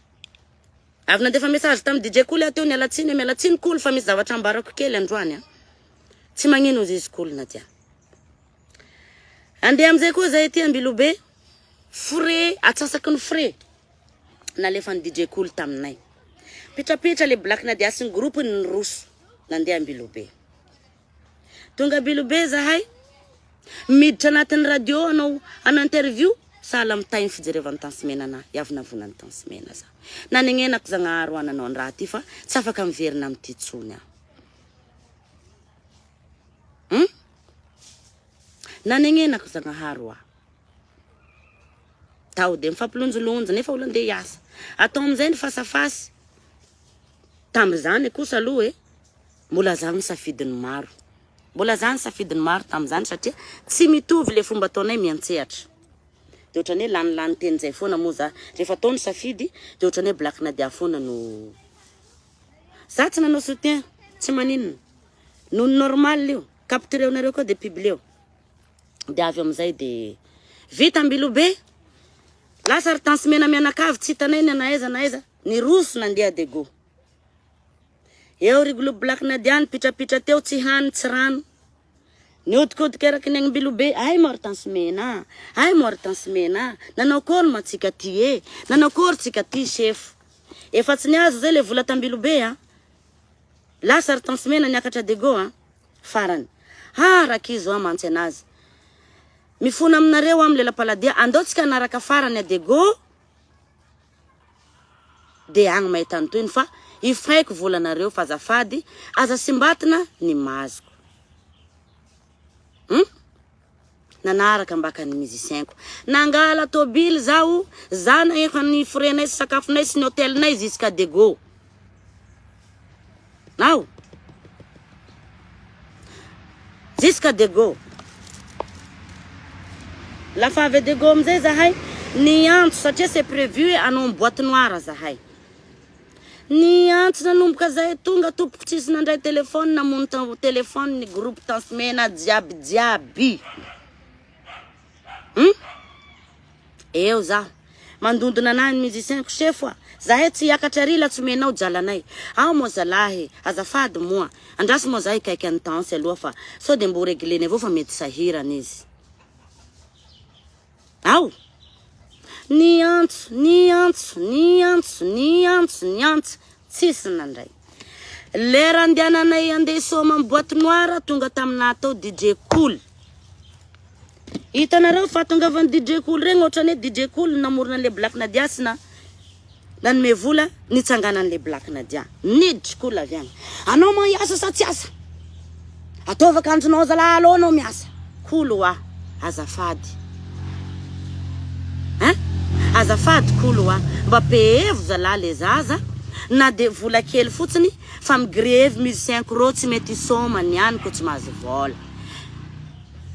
Avy nandefa message tamin'i DJ Koly aho teo niala tsiny, miala tsiny Koly fa misy zavatra ambarako kely androany a. Tsy magnino ozy izy Koly Nadia. Andeha amizay koa zay aty Ambilobe, frais atsasaky ny frais nalefan'i DJ Koly taminay. Pitrapitra le Black Nadia sy ny groupe-ny niroso nandeha Ambilobe. Tonga Ambilobe zahay, miditra anatin'ny radio hanao hanao interview, sahala amin'ny tay ny fijerevan'i Tansimena anah, hiavonavonan'i Tansimena za. Nanegnenako Zagnahary ho nanao ny raha ty fa tsy afaka miverina amin'ity tsony aho. Hum? Nanegnenako Zagnahary hoa. Tao dia mifampilonjilonjy nefa olo andeha hiasa. Atao amin'izay ny fasafasy. Tamin'izany kosa aloha e, mbola za nisafidy ny maro. Mbola za nisafidy ny maro tamin'izany satria tsy mitovy le fomba ataonay miantsehatra. De ohatran'ny hoe lanilany teny zay foana moa za. Rehefa atao ny safidy de ohatran'ny hoe Black Nadia foana no. Za tsy nanao soutien, tsy maninona. Noho ny normal io. Captureo-nareo koa de publieo. De avy amin'izay de vita Ambilobe. Lasa ry Tansimena mianakavy tsy hitanay na aiza na aiza. Niroso nandeha Dego. Eo ry Groupe Black Nadia nipitrapitra teo tsy hany tsy rano. Nihodikodiky eraky ny Ambilobe. Ay moa ry Tansimena, ay moa ry Tansimena. Nanao akory ma tsika ty e. Nanao akory tsika ty sefo. Efa tsy niazo zay le vola t'Ambilobe a. Lasa ry Tansimena niakatra Dego a. Farany. Ha rakizo a mantsy anazy. Mifona aminareo aho milela-paladia. Andao tsika hanaraka farany a Dego. De agny mahita ny tohiny fa ifaiko volanareo fa azafady aza simbatina ny mazoko. Hum? Nanaraka mbaka ny musicien-ko. Nangala tôbily zaho, za nagnefa ny frais-nay sy sakafonay sy ny hôtel-nay jusqu'à Dego. Ao. Jusqu'à Dego. Lafa avy à Dego amizay zahay, niantso satria c'est prévu hoe hanao ny boîte noire zahay. Niantso nanomboka zahay tonga tompoko tsisy nandray téléphone namono téléphone ny groupe Tansimena jiaby jiaby. Hum? Eo zaho. Mandondona anahy ny musicien ko chef a! Zahay tsy hiakatra ary la tsy omenao jalanay. Ao moa zalahy e! Azafady moa. Andraso moa zaho hikaiky an'i Tence aloha fa sao dia mbo ho regleny avao fa mety sahirana izy. Ao! Niantso, niantso, niantso, niantso, niantso, tsisy nandray. Lera andehananay andeha hisôma amin'ny boîte noire tonga taminà tao DJ Koly. Hitanareo fahatongavan'i DJ Koly regny ohatran'ny hoe DJ Koly no namorona an'le Black Nadia sy na nanome vola nitsanganan'le Black Nadia. Niditry Koly avy agny. Anao moa hiasa sa tsy hiasa? Ataovy akanjonao zalahy alou anao miasa. Koly hoa, azafady. Hein? Azafady Koly hoa, mba pehevo zalahy le zaza na de vola kely fotsiny fa migrevy musicien ko reo tsy mety hisôma niany ko tsy mahazo vôla.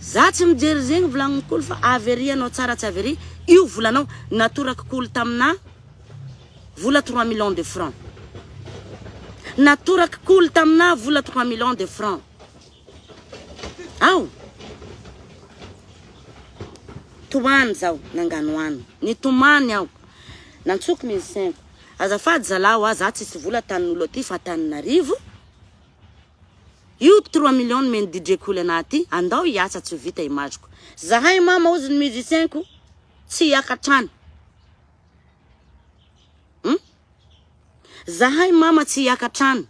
Za tsy mijery zegny volagniny kolo fa avy ary anao tsara tsy avy ary io volanao natoraky kolo tamina vola trois millions de francs natoraky kolo tamina vola trois millions de francs ao tomany zaho nanganohano nitomany aho nantsoko musicien-ko azafady zalahy hoa za tsisy vola tanin'olo aty fa Antananarivo Io 3 millions nomen'i DJ Koly anah ty, andao hiasa tsy ho vita image-ko. Zahay mama ozy ny musicien-ko tsy hiakatrany. Hum? Zahay mama tsy hiakatrany.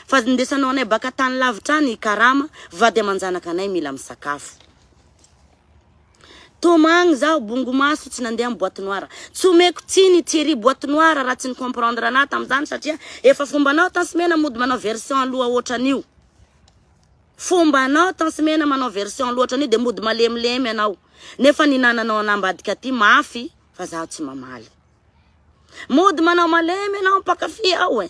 Fa ndesanao anay baka tany lavitra any hikarama, vady aman-janaka anay mila misakafo. Tomagny zaho bongo maso tsy nandeha am boîte noire. Tsy omeko tsiny Thierry boîte noire raha tsy ni-comprendre anah tamzany satria efa fombanao Tansimena mody manao version aloha otran'io. Fombanao Tansimena manao version aloha otran'io de mody malemilemy anao. Nefa ninananao anah ambadika aty mafy fa zaho tsy mamaly. Mody manao malemy anao mpakafy aho e.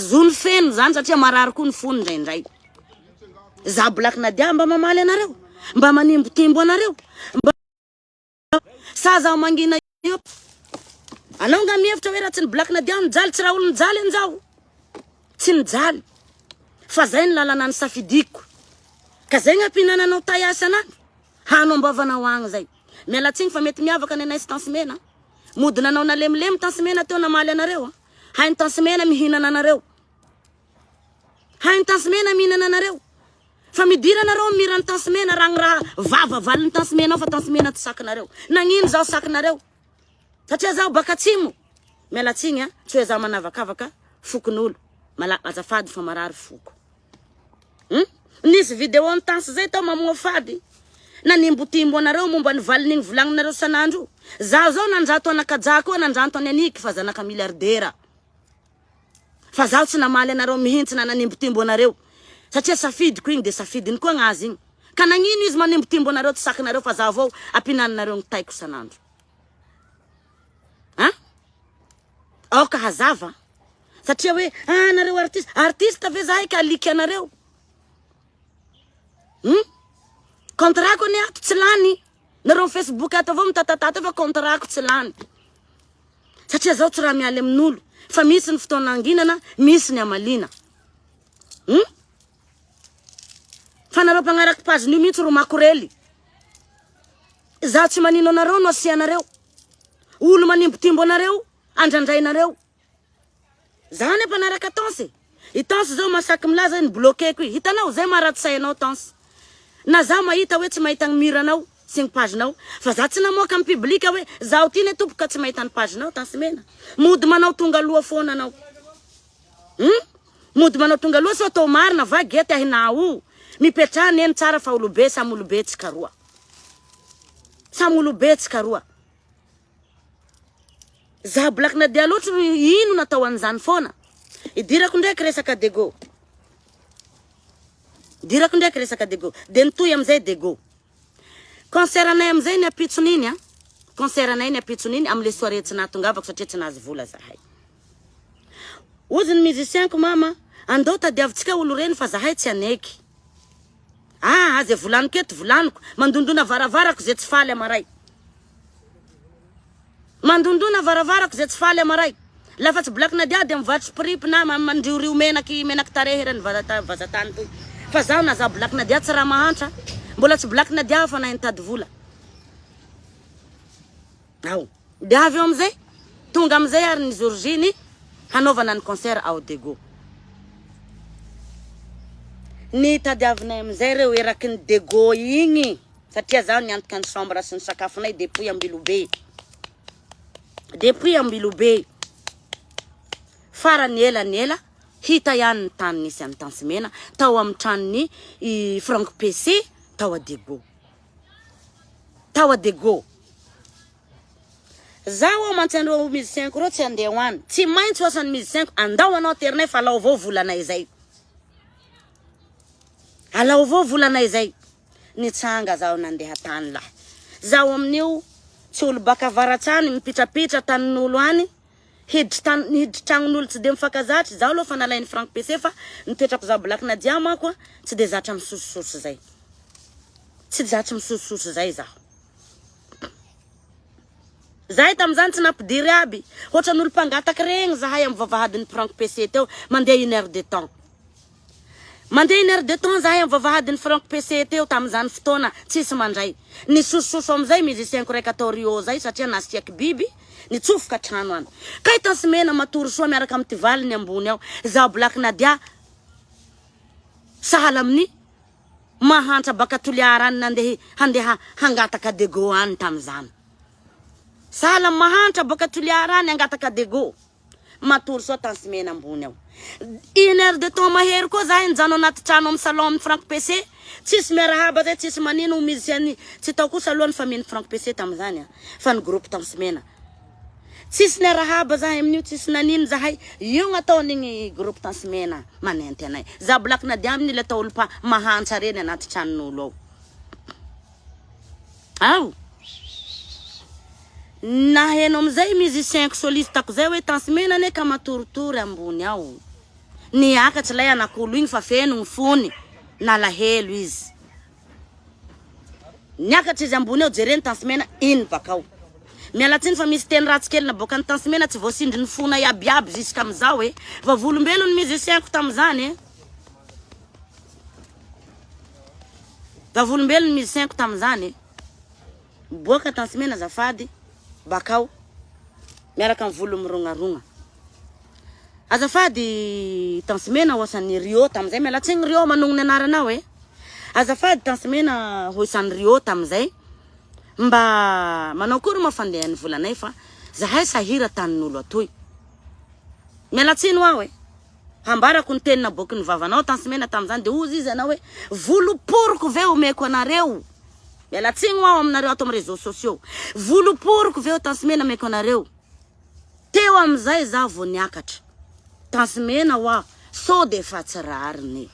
Zony feno zany satria marary koa ny fony indraindray. Za Black Nadia mba mamaly anareo, mba manimbotimbo anareo, mba sa zaho mangina eo. Anao nga mihevitra hoe raha tsy ny Black Nadia nijaly tsy raha olo nijaly anjao. Tsy nijaly. Fa zay ny lalana nisafidiko. Ka zay ny ampihinananao taiasy anany. Hano ambavanao agny zay. Miala tsiny fa mety miavaka ny anay sy Tence Mena. Mody nanao nalemilemy Tence Mena teo namaly anareo. Hainy Tence Mena mihinana anareo. Hainy Tence Mena mihinana anareo. Fa midira anareo amin'ny miran'ny Tence Mena raha ny raha vava valin'ny Tence Mena ao fa Tence Mena tsy sakinareo. Nagnino zaho sakinareo? Satria zaho baka atsimo. Miala tsiny a, tsy hoe zaho manavakavaka fokon'olo. Mala azafady fa marary foko. Hum? Nisy vidéo an'i Tence zay tao mamoafady. Nanimbotimbo anareo momba ny valin'igny volagninareo sanandro io. Zaho zao nandrato an'Akaja koa nandranto an'i Aniky fa zanaka milliardaire. Fa zaho tsy namaly anareo mihintsy na nanimbotimbo anareo. Satria safidiko igny de safidiny koa gnazy igny. Ka nagnino izy manimbotimbo anareo tsy sakinareo fa zaho avao ampinaninareo gny taiko sanandro. An? Aoka hazava. Satria hoe ah nareo artiste, artiste ve zahay ka alika anareo? Hum? Contrat-ko anie ato tsy lany. Nareo am Facebook ato avao mitatatata fa contrat-ko tsy lany. Satria zaho tsy raha mialy amin'olo fa misy ny fotoana anginana, misy ny amaliana. Hum? Fa nareo mpagnaraky page-n'io mihitsy ro makorely. Zaho tsy manino anareo no asianareo. Olo manimbotimbo anareo, andrandrainareo. Zaho anie mpanaraka Tence e. I Tence zao masaky milaza hoe ni-bloquer-ko i. Hitanao, zay maha ratsy say anao Tence. Na zaho mahita hoe tsy mahita ny mur-nao sy ny page-nao. Fa zaho tsy namoaka amin'ny public hoe zaho ty ne tompoko ka tsy mahita ny page-nao Tence Mena. Mody manao tonga aloha foana anao. Hum? Mody manao tonga aloha sao atao marina va gety ahinao. Mipetraha neny tsara fa olobe samy olobe tsika roa. Samy olobe tsika roa. Za Black Nadia loatra ro ino natao an'izany foana. Idirako ndraiky resaka Dego. Idirako ndraiky resaka Dego. De nitohy amizay Dego. Concert anay amizay ny ampitson'iny a. Concert anay ny ampitson'iny amle soirée tsy nahatongavako satria tsy nahazo vola zahay. Ozy ny musicien-ko mama, andao tadiavintsika olo reny fa zahay tsy haneky. Aa ze volaniko eto volaniko, mandondona varavarako ze tsy faly amaray. Mandondona varavarako ze tsy faly amaray. Lafa tsy Black Nadia dia mivarotry prip na mandriorio menaky menaky tarehy eran'ny vazatany toy. Fa zaho na zaho Black Nadia tsy raha mahantra. Mbola tsy Black Nadia aho fa nahay nitady vola. Ao. Dia avy eo amizay, tonga amizay ary ny jour J ny hanaovana ny concert ao Dego. Ny tadiavinay amizay reo eraky ny Dego igny. Satria zaho niantoka ny chambre sy ny sakafonay depuis Ambilobe. Depuis Ambilobe. Farany ela ny ela, hita ihany ny tany nisy an'i Tansimena, tao amin'ny tranon'i i Franck PC tao Adego. Tao Adego. Zaho ao mantsy an'ireo musicien-ko ireo tsy handeha ho any. Tsy maintsy ho asan'ny musicien-ko, andao anao aterinay fa alao avao volanay izay. Alao avao volanay izay. Nitsanga zaho nandeha tany lahy. Zaho amin'io tsy olo baka avaratra any mipitrapitra tanin'olo any, hiditry tany hiditry tragnon'olo tsy de mifankazatry, zaho aloha fa nalain'i Franck PC fa ny toetrako zaho Black Nadia manko a tsy de zatra misosososo zay. Tsy zatry misosososo zay zaho. Zahay tamin'izany tsy nampidiry aby. Ohatran'olo mpangataky regny zahay amin'ny vavahadin'ny Franck PC teo mandeha une heure de temps. Mandeha une heure de temps zahay am vavahadin'ny Franck PC teo tamin'izany fotoana tsisy mandray. Nisosososo amizay musicien-ko raika tao Rio zay satria nasiaky biby nitsofoka trano any. Kay Tansimena matory soa miaraka amty valiny ambony ao. Zaho Black Nadia sahala amin'ny mahantra baka Toliara any nandeha handeha hangataka Dego any tamizany. Sahala amin'ny mahantra baka Toliara any hangataka Dego. Matory soa Tansimena ambony ao. Une heure de temps mahery koa zahay nijano anaty trano amin'ny salon amin'ny Franck PC. Tsisy miarahaba zay, tsisy manino, musicien tsy tao kosa aloha ny famille Franck PC tamin'izany a, fa ny groupe Tansimena. Tsisy niarahaba zahay amin'io, tsisy nanino zahay. Io gn'ataon'igny groupe Tansimena manenty anay. Za Black Nadia amin'io le atao olo pa mahantra reny anaty tranon'olo ao. Ao! Naheno amizay musicien-ko soliste-ko zay hoe Tansimena anie ka matoritory ambony ao. Niakatry ilay anak'olo igny fa feno gny fony, nalahelo izy. Niakatry izy ambony ao, jereny Tansimena iny bakao. Miala tsiny fa misy teny ratsy kely naboakan'i Tansimena tsy voasindrin'ny fonay aby aby jusqu'amizao e. Vavolombelo ny musicien-ko tamizany e. Vavolombelo ny musicien-ko tamin'izany e. Miboaka Tansimena azafady bakao miaraka amin'ny volo mirongarogna. Azafady Tansimena hoasan'ny Rio tamin'izay, miala tsiny Rio manogno ny anaranao e. Azafady Tansimena hoisan'ny Rio tamin'izay mba manao akory moa fandehan'ny volanay fa zahay sahira tanin'olo atoy. Miala tsiny ho aho e. Hambarako ny teny naboaky ny vavanao Tansimena tamin'izany dia hozy izy anao hoe voloporoko ve omeko anareo? Miala tsiny ho aho aminareo ato amin'ny réseaux sociaux. Voloporoko ve Tansimena omeko anareo? Teo amin'izay izaho vao niakatra. Tansimena ho aho sao dia efa tsy rariny.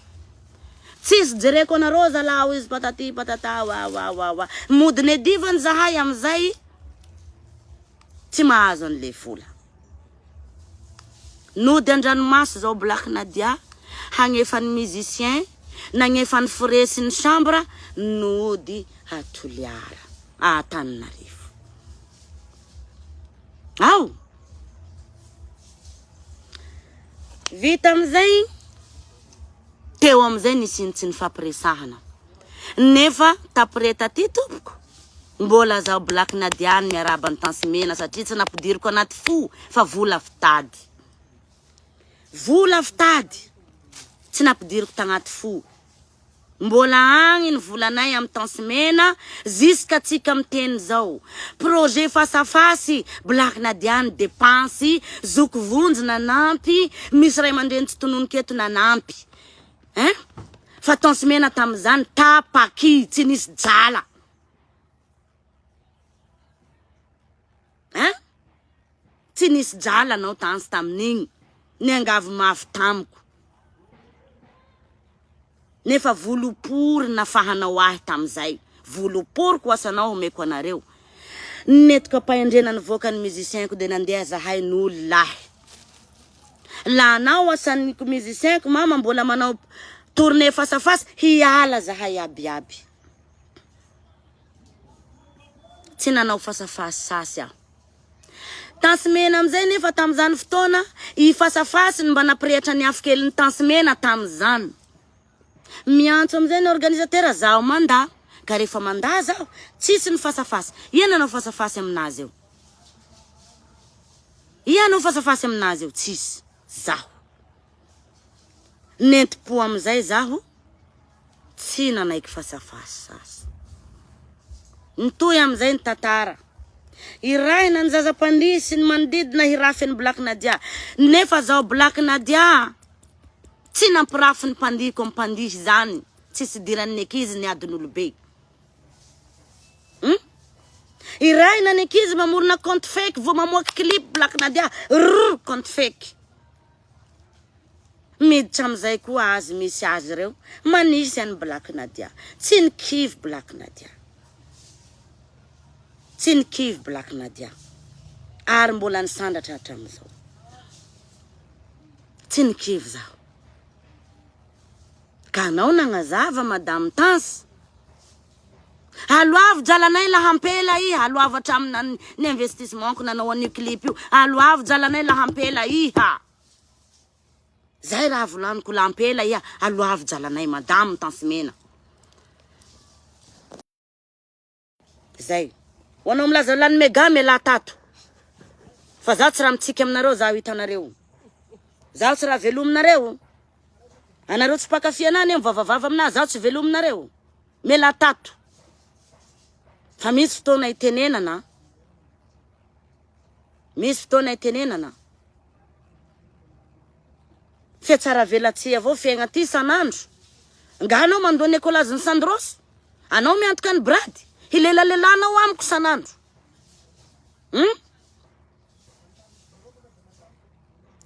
Tsisy jereko anareo zalahy hoy izy patati patata wa wa wa wa. Mody nedivany zahay amin'izay tsy mahazo an'ilay vola. Nody an-dranomaso zao Black Nadia hagnefa ny musicien nagnefa ny frais sy ny chambre nody a Toliara a Antananarivo ao. Vita amizay teo amizay nisy tsy nifampiresahana nefa taprès taty tompoko Mbola zaho Black Nadia no miarahaba an'i Tansimena satria tsy nampidiriko anaty fo fa vola fitady. Vola fitady tsy nampidiriko tagnaty fo. Mbola agny ny volanay amin'ny Tansimena jusqu'à tsika miteny zao. Projet face à face Black Nadia ny dépense, zoky vonjy nanampy, misy ray aman-dreny tsy tononiko eto nanampy. Hein? Fa Tansimena tamin'izany tapaky tsy nisy jala. Hein? Tsy nisy drala anao tans tamin'igny. Niangavy mafy tamiko. Nefa volopory nafahanao ahy tamin'izay. Volopory ko asanao omeko anareo. Nentiko ampahendrena nivoaka ny musicien-ko dia nandeha zahay noly lahy. Lanao asan'ny musicien-ko mama mbola manao tournée face à face hiala zahay aby aby. Tsy nanao fasafasy sasy aho. Tansimena amin'izay nefa tamin'izany fotoana, i fasafasy no mba nampirehatra ny afo kelin'ny tansimena tamin'izany. Miantso amin'izay ny organisateur, zaho mandà. Ka rehefa mandà zaho, tsisy ny fasafasy. Ia nanao fasafasy aminazy eo? Ia hanao fasafasy aminazy eo? Tsisy. Zaho. Nentim-po amin'izay zaho. Tsy nanaiky fasafasy sasy. Mitohy amin'izay ny tantara. Irahina ny zaza mpandihy sy ny manodidina hirafy an'i Black Nadia. Nefa zaho Black Nadia tsy nampirafy ny mpandihiko amin'ny mpandihy izany. Tsisy idiran'ny ankizy ny adin'olobe. Hum? Irahina ny ankizy mamorona compte fake vao mamoaka clip Black Nadia. Rrr compte fake. Miditra amin'izay koa azy misy azy ireo manisy an'i Black Nadia. Tsy nikivy Black Nadia. Tsy nikivy Black Nadia. Ary mbola nisandratra hatramin'izao. Tsy nikivy zaho. Ka anao nagnazava Madame Tans. Aloavy jalanay lahampela iha, aloavy hatramin'ny ny investissement-ko nanao an'io clip io. Aloavy jalanay lahampela iha. Zay raha volaniko lampela iha, aloavy jalanay madame Tansimena. Zay. Ho anao milaza lany mega mialà tato. Fa zaho tsy raha mitsiky aminareo zaho hitanareo. Zaho tsy raha velominareo. Anareo tsy mpankafy anah anie mivavavava aminah, zaho tsy velominareo. Mialà tato. Fa misy fotoana itenenana. Misy fotoana itenenana. Fihatsaravelatsihy avao fiaigna ty isan'andro. Nga anao mandoa ny écolage-n'i Sandros? Anao miantoka ny brady? Hilelalelanao amiko isan'andro. Hum?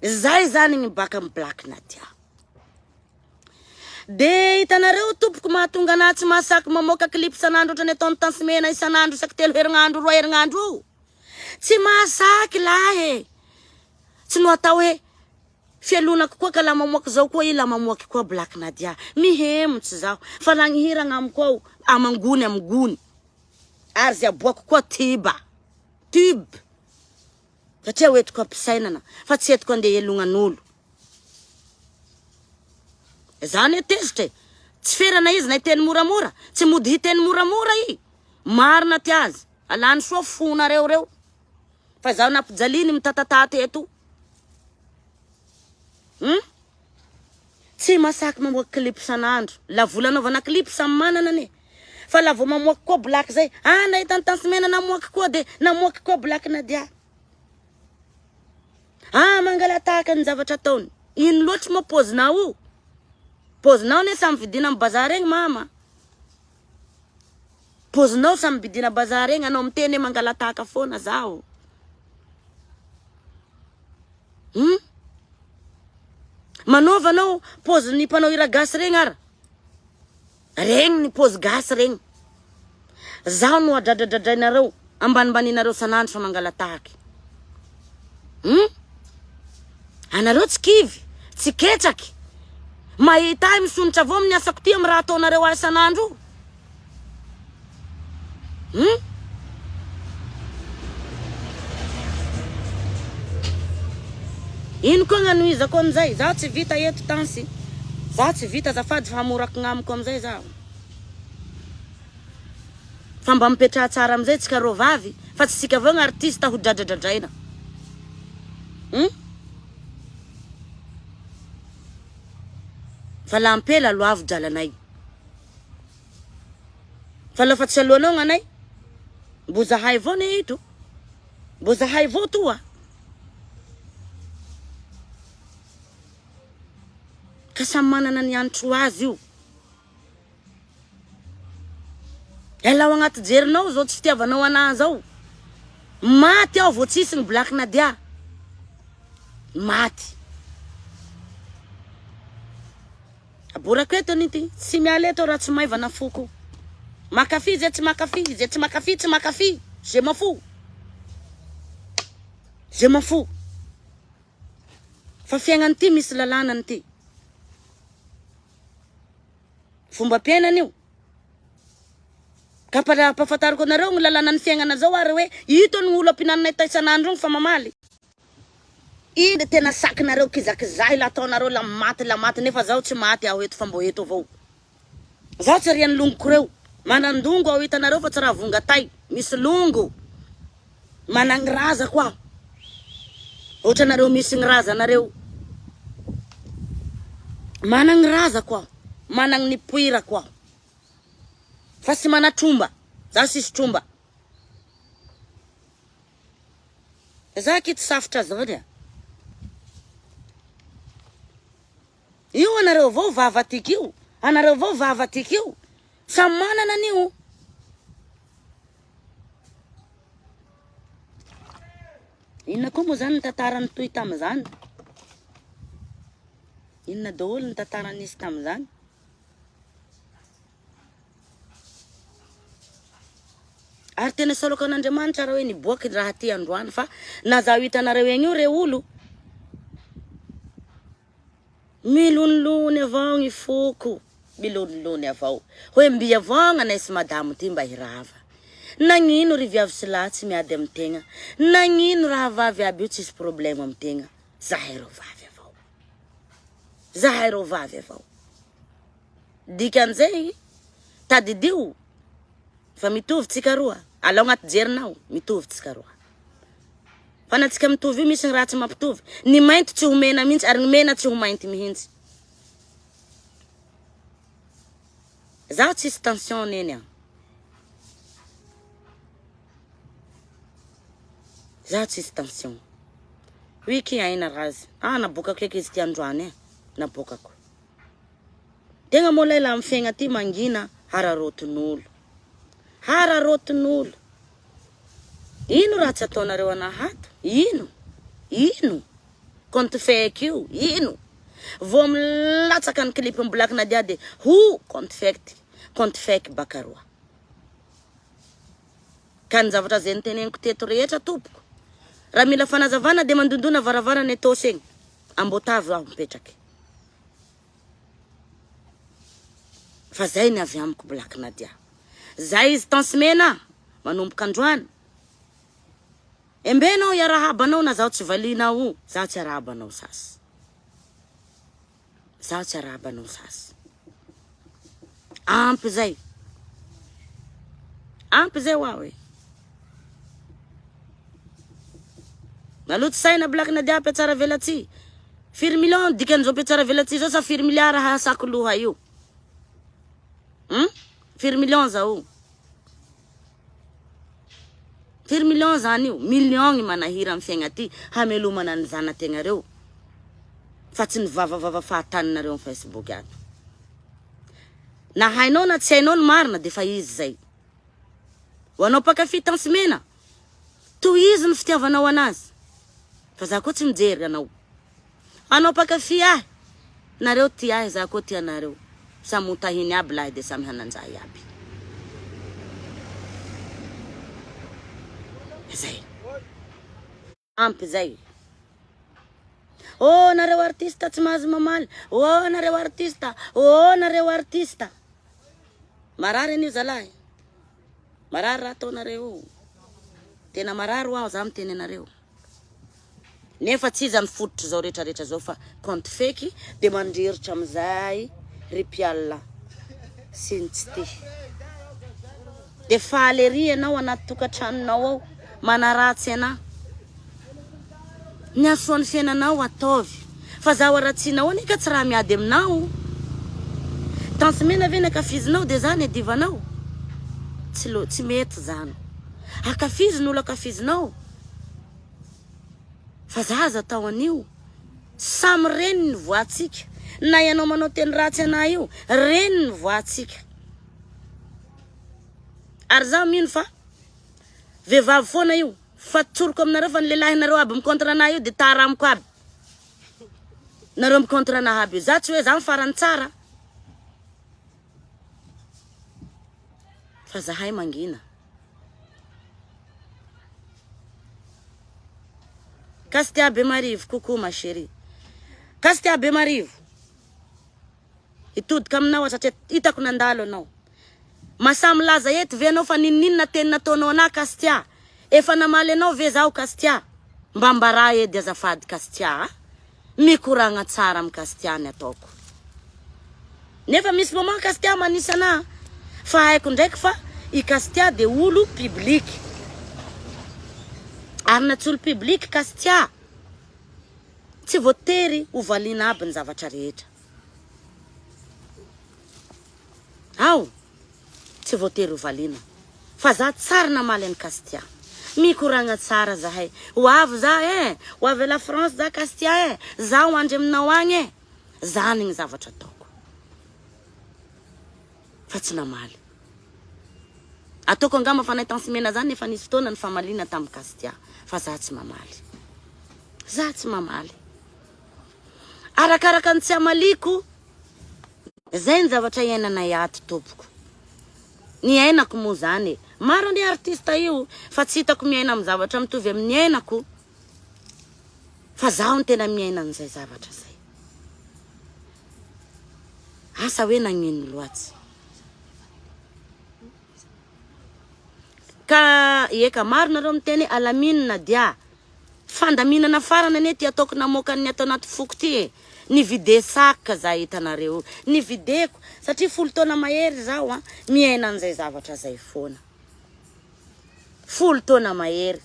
Zay zany ny baka amin'ny Black Nadia. De hitanareo tompoko mahatonga anah tsy mahasaky mamoaka clip isan'andro ohatran'ny ataon'i Tansimena isan'andro isaky telo herinandro roa herinandro io. Tsy mahasaky lahy e. Tsy no atao hoe fialonako koa ka la mamoaky zao koa i la mamoaky koa Black Nadia. Mihemotsy zaho fa la ny hira agnamiko ao amangony amy gony. Ary ze aboako koa tiba. Tube. Satria hoentiko ampisainana fa tsy entiko andeha helognan'olo. Za anie tezitra e. Tsy ferana izy na hiteny moramora. Tsy mody hiteny moramora i. Marina ty azy. Alany soa fonareo reo. Fa zaho nampijaliany mitatata teto. Hum? Tsy masaky mamoaka clip isan'andro. La vola anaovana clip samy manana anie. Fa la vao mamoaka koa black zay. Ah nahita ny Tansimena namoaka koa de namoaka koa black Nadia. Ah mangala-tahaka ny zavatra ataony. Ino loatra moa paozinao io? Paozinao anie samy vidina amin'ny bazary egny mama. Paozinao samy vidina bazary egny anao miteny hoe mangala-tahaka foana zaho. Hum? Manaova anao paozin'ny mpanao hira gasy regny ara. Regny ny paozy gasy regny. Zaho no adradradradrainareo, ambanimbaninareo sanandro fa mangala-tahaky. Hum? Anareo tsy kivy, tsy ketsaky. Mahita ahy misonitra avao amin'ny asako ty amin'ny raha ataonareo ahy sanandro io. Hum? Ino koa gnanohizako amizay? Zaho tsy vita eto tansy. Zaho tsy vita azafady fa hamorako gnamiko amizay zaho. Fa mba mipetraha tsara amizay tsika rô vavy fa tsy tsika avao gn'artiste ho dradradradraina. Hum? Fa la ampela aloavo dralanay. Fa lafa tsy alohanao gnanay, mbo zahay avao ne eto, mbo zahay avao toa. Ka samy manana ny hanitry ho azy io. Elao agnaty jerinao zao tsy fitiavanao anah zao. Maty aho vao tsisy ny Black Nadia. Maty. Aborako eto an'ity, tsy miala eto raha tsy maivana foko. Makafy zay tsy makafy, zay tsy makafy tsy makafy, je m'en fous. Je m'en fous. Fa fiaignan'ity misy lalànan'ity. Fomba-piainana io. Ka ampahafantariko anareo ny lalànan'ny fiaignana zao ary hoe ito ny olo ampinananay ta isan'andro igny fa mamaly. Iny le tena sakinareo kizakizahy la ataonareo la maty la maty nefa zaho tsy maty aho eto fa mbo eto avao. Zaho tsy arian'ny longoko reo. Manandongo aho hitanareo fa tsy raha vonga tay. Misy longo. Managny razako aho. Ohatranareo misy ny razanareo. Managny razako aho. Managny nipoirako aho. Fa tsy manatromba. Za sisy tromba. Za aky tsy safotra zany a. Io anareo avao vava tiky io. Anareo avao vava tiky io. Samy manana an'io. Inona koa moa zany ny tantara nitohy tamin'izany? Inona daholo ny tantara nisy tamin'izany? Ary tena isaorako an'Andriamanitra raha hoe niboaka ny raha ty androany fa na zaho hitanareo egny io re olo milonilony avao ny foko milonilony avao hoe mby avao gn'anay sy madamo ty mba hirava nagnino ry viavy sy lahy tsy miady amy tegna nagnino rahavavy aby io tsisy problème amy tegna zahay reo vavy avao zahay reo vavy avao Dikan'izay, tadidio fa mitovy tsika roa, alao agnaty jerinao, mitovy tsika roa. Fa na tsika mitovy io misy ny raha tsy mampitovy, ny mainty tsy ho mena mihitsy ary ny mena tsy ho mainty mihitsy. Zaho tsisy tension neny a. Zaho tsisy tension. Oui ki aina razy. Ah nabokako eky izy ty androany e. Nabokako. Tegna moa lay la am fiaigna ty mangina hararaotin'olo. Hararaotin'olo. Ino raha tsy ataonareo anah ato? Ino? Ino? Compte fake io, ino? Vao milatsaka ny clip ny Black Nadia de ho compte fake, compte fake baka roa. Ka ny zavatra zay noteneniko teto rehetra tompoko, raha mila fanazavana de mandondona varavarana Etaosy egny, Amboatavy aho mipetraky. Fa zay ny avy amiko Black Nadia. Zay izy tence mena manomboka androany. Embenao iarahaba anao na zaho tsy valianao o, zaho tsy arahaba anao sasy. Zaho tsy arahaba anao sasy. Ampy zay. Ampy zay ho aho e. Maloto saina Black Nadia mpiatsara velatsihy. Firy million dikan'izao mpiatsara velatsihy zao sa firy milliard hahasako loha io? Hum? Firy million zao? Firy million zany io? Million ny manahira amin'ny fiaigna ty hamelomana ny zanategnareo fa tsy ny vavavava fahataninareo amin'ny Facebook ato. Na hainao na tsy hainao ny marina dia fa izy zay. Ho anao mpankafy Tence Mena, tohizo ny fitiavanao anazy fa za koa tsy mijery anao. Anao mpankafy ahy, nareo tia ahy za koa tia anareo. Samy ho tahiny aby lahy dia samy hananjahy aby. Zay. Ampy zay. Oh nareo artiste tsy mahazo mamaly. Oh nareo artiste. Oh nareo artiste. Marary an'io zalahy. Marary raha ataonareo io. Tena marary ho aho za miteny anareo. Nefa tsy iza ny fototr'izao rehetra rehetra zao fa compte fake de mandrirotra amizay ry mpialona sy ny tsy tia. De faly ery ianao anaty tokantranonao ao manaratsy anah. Ny hasoan'ny fiainanao ataovy fa zaho haratsianao anie ka tsy raha miady aminao. Tence mena ve ny ankafizinao de za ny adivanao? Tsy lo tsy mety zany. Ankafizo ny olo ankafizinao. Fa za aza atao an'io. Samy reny ny voix-tsika. Na ianao manao teny ratsy anah io, reny ny voix-tsika. Ary za mino fa vehivavy foana io. Fa tsoriko aminareo fa ny lehilahinareo aby mi-contre anah io de tara amiko aby. Nareo mi-contre anah aby io. Za tsy hoe za ny farany tsara. Fa zahay mangina. Castia Bemarivo, coucou ma chérie. Castia Bemarivo. Hitodika aminao aho satria hitako nandalo anao. Masahy milaza eto ve anao fa ninoninona teny nataonao anah Castia? Efa namaly anao ve zaho Castia? Mba ambarà edy azafady Castia a. Mikoragna tsara am Castia ny ataoko. Nefa misy moment Castia manisa anah fa haiko ndraiky fa i Castia de olo public. Ary na tsy olo public Castia tsy voatery ho valiana aby ny zavatra rehetra. Ao! Tsy voatery ho valiana. Fa za tsary namaly an'i Castia. Mikoragna tsara zahay. Ho avy za eh! Ho avy à la France za Castia eh! Za ho andry aminao agny eh! Zany gny zavatra ataoko. Fa tsy namaly. Ataoko angamba fa nahitansimena zany efa nisy fotoana nifamaliana tamin'i Castia. Fa za tsy mamaly. Za tsy mamaly. Arakaraka ny tsy amaliako, zay ny zavatra iainanay ato tompoko. Ny ainako moa zany e. Maro anie artiste io fa tsy hitako miaina amin'ny zavatra mitovy amin'ny ainako fa zaho no tena miaina an'izay zavatra zay. Asa hoe nagnino loatsy. Ka eka maro nareo miteny hoe alamino Nadia. Fandaminana farany anie ty ataoko namoaka ny ato anaty foko ty e. Ni-vide sac za hitanareo io. Ni-videko satria folo taona mahery zaho an miaina an'izay zavatra zay foana. Folo taona mahery.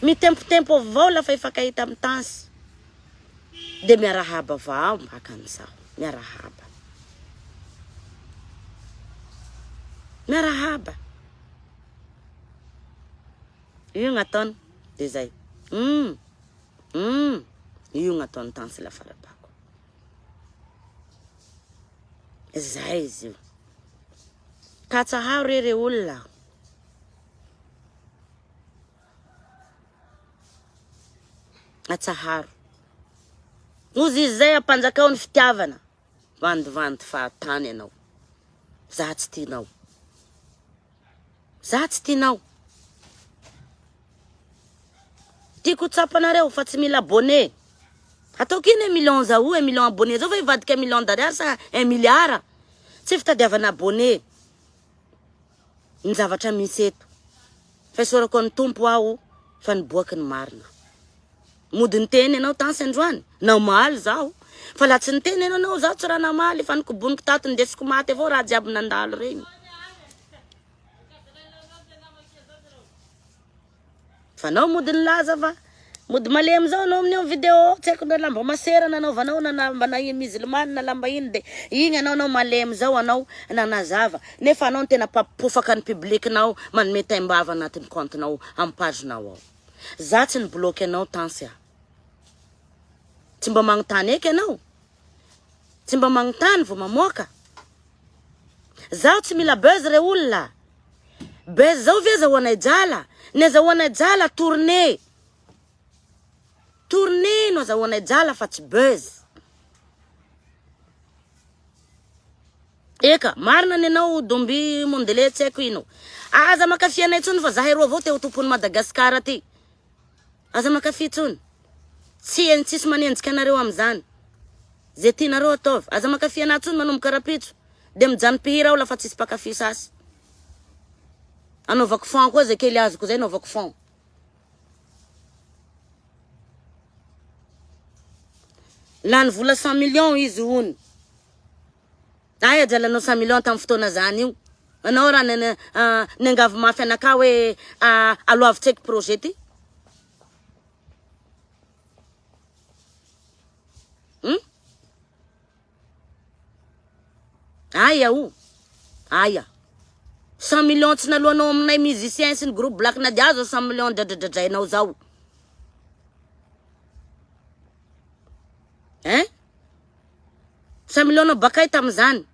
Mitempotempo avao lafa hifankahita amin'ny tansy. De miarahaba avao mpaka an'izaho. Miarahaba. Miarahaba. Io gn'ataony de zay. Hum hum io gn'ataony tany la farabako. Zay izy io. Katsaharo re re olona. Atsaharo. Ozy izy zay ampanjakao ny fitiavana. Vandivandy fahatany ianao. Za tsy tianao. Za tsy tianao. Tiako ho tsapanareo fa tsy mila abonné. Ataoko ino un million zao, un million abonné zao fa hivadika million d'ariary sa un milliard. Tsy fitadiavana abonné ny zavatra misy eto. Fa isaorako an'ny Tompo aho fa niboaky ny marina. Mody niteny ianao tansy androany, namaly zaho. Fa laha tsy niteny ianao anao zaho tsy raha namaly fa nikoboniko tato ndesiko maty avao raha jiaby nandalo regny. Fa anao mody nilaza fa mody malemy zao anao amin'io video tsy haiko na lamba masera nanaovanao na lamba na musulmane na lamba ino de igny anao anao malemy zao anao nanazava nefa anao no tena mpampofaka ny public-nao manome taimbava anatin'ny compte-nao amin'ny page-nao ao. Za tsy ni-bloquer anao Tansy a. Tsy mba magnontany eky anao. Tsy mba magnontany vao mamoaka. Zaho tsy mila buzz re olona. Buzz zao ve azahoanay drala? Ny azahoanay drala tournée. Tournée no azahoanay drala fa tsy buzz. Eka, marina ny anao Domby Mondele tsy haiko ino. Aza mankafy anay intsony fa zahay roa avao te ho tompon'i Madagascar aty. Aza mankafy intsony. Tsy tsisy manenjika anareo amin'izany. Ze tianareo ataovy. Aza mankafy anah intsony manomboka rapitso. De mijano mpihira aho lafa tsisy mpankafy sasy. Anaovako fond koa ze kely azoko zay anaovako fond. Lany vola 100 millions izy hono. Aia jalanao 100 millions tamin'ny fotoana zany io. Anao raha niangavy mafy anakahy hoe aloavy tseky projet ty. Hum? Aia o? Aia? 100 millions tsy naloanao aminay musicien sy ny groupe Black Nadia zao 100 millions dradradradrainao zao. Hein? 100 millions nao bakay tamin'izany.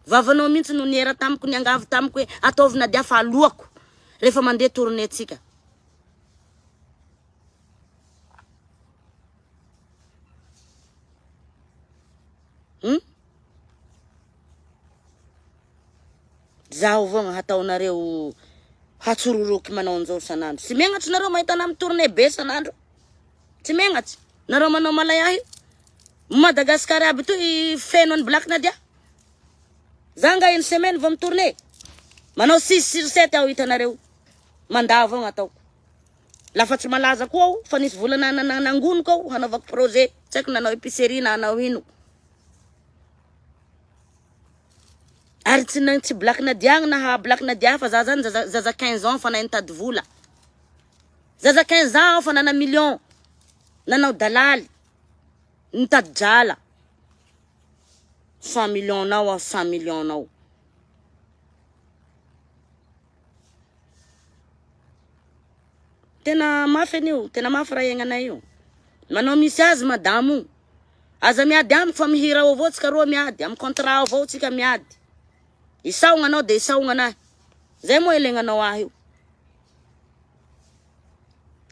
Vavanao mihitsy no niera tamiko niangavy tamiko hoe ataovy Nadia fa aloako rehefa mandeha tournée tsika. Hum? Zaho avao hataonareo hatsororoky manao an'izao isan'andro. Tsy megnatry nareo mahita anah mi-tourner be isan'andro. Tsy megnatry. Nareo manao malay ahy. Madagascar aby toy feno an'i Black Nadia. Za nga une semaine vao mi-tourner. Manao 6 sur 7 aho hitanareo. Mandà avao gn'ataoko. Lafa tsy malaza koa aho fa nisy vola nangoniko aho hanaovako projet. Tsy haiko nanao épicerie na hanao ino. Ary tsy tsy Black Nadia na ha Black Nadia fa za zany zaza zaza 15 ans fa nahay nitady vola. Zaza 15 ans aho fa nana million. Nanao dalaly. Nitady drala. 100 millions nao aho 100 millions nao. Tena mafy anio, tena mafy raha iainanay io. Manao misy azy madamo io. Aza miady amiko fa mihira ao avao tsika roa miady, amy contrat ao avao tsika miady. Isaogna anao de isaogna anahy. Zay moa ilegnanao ahy io.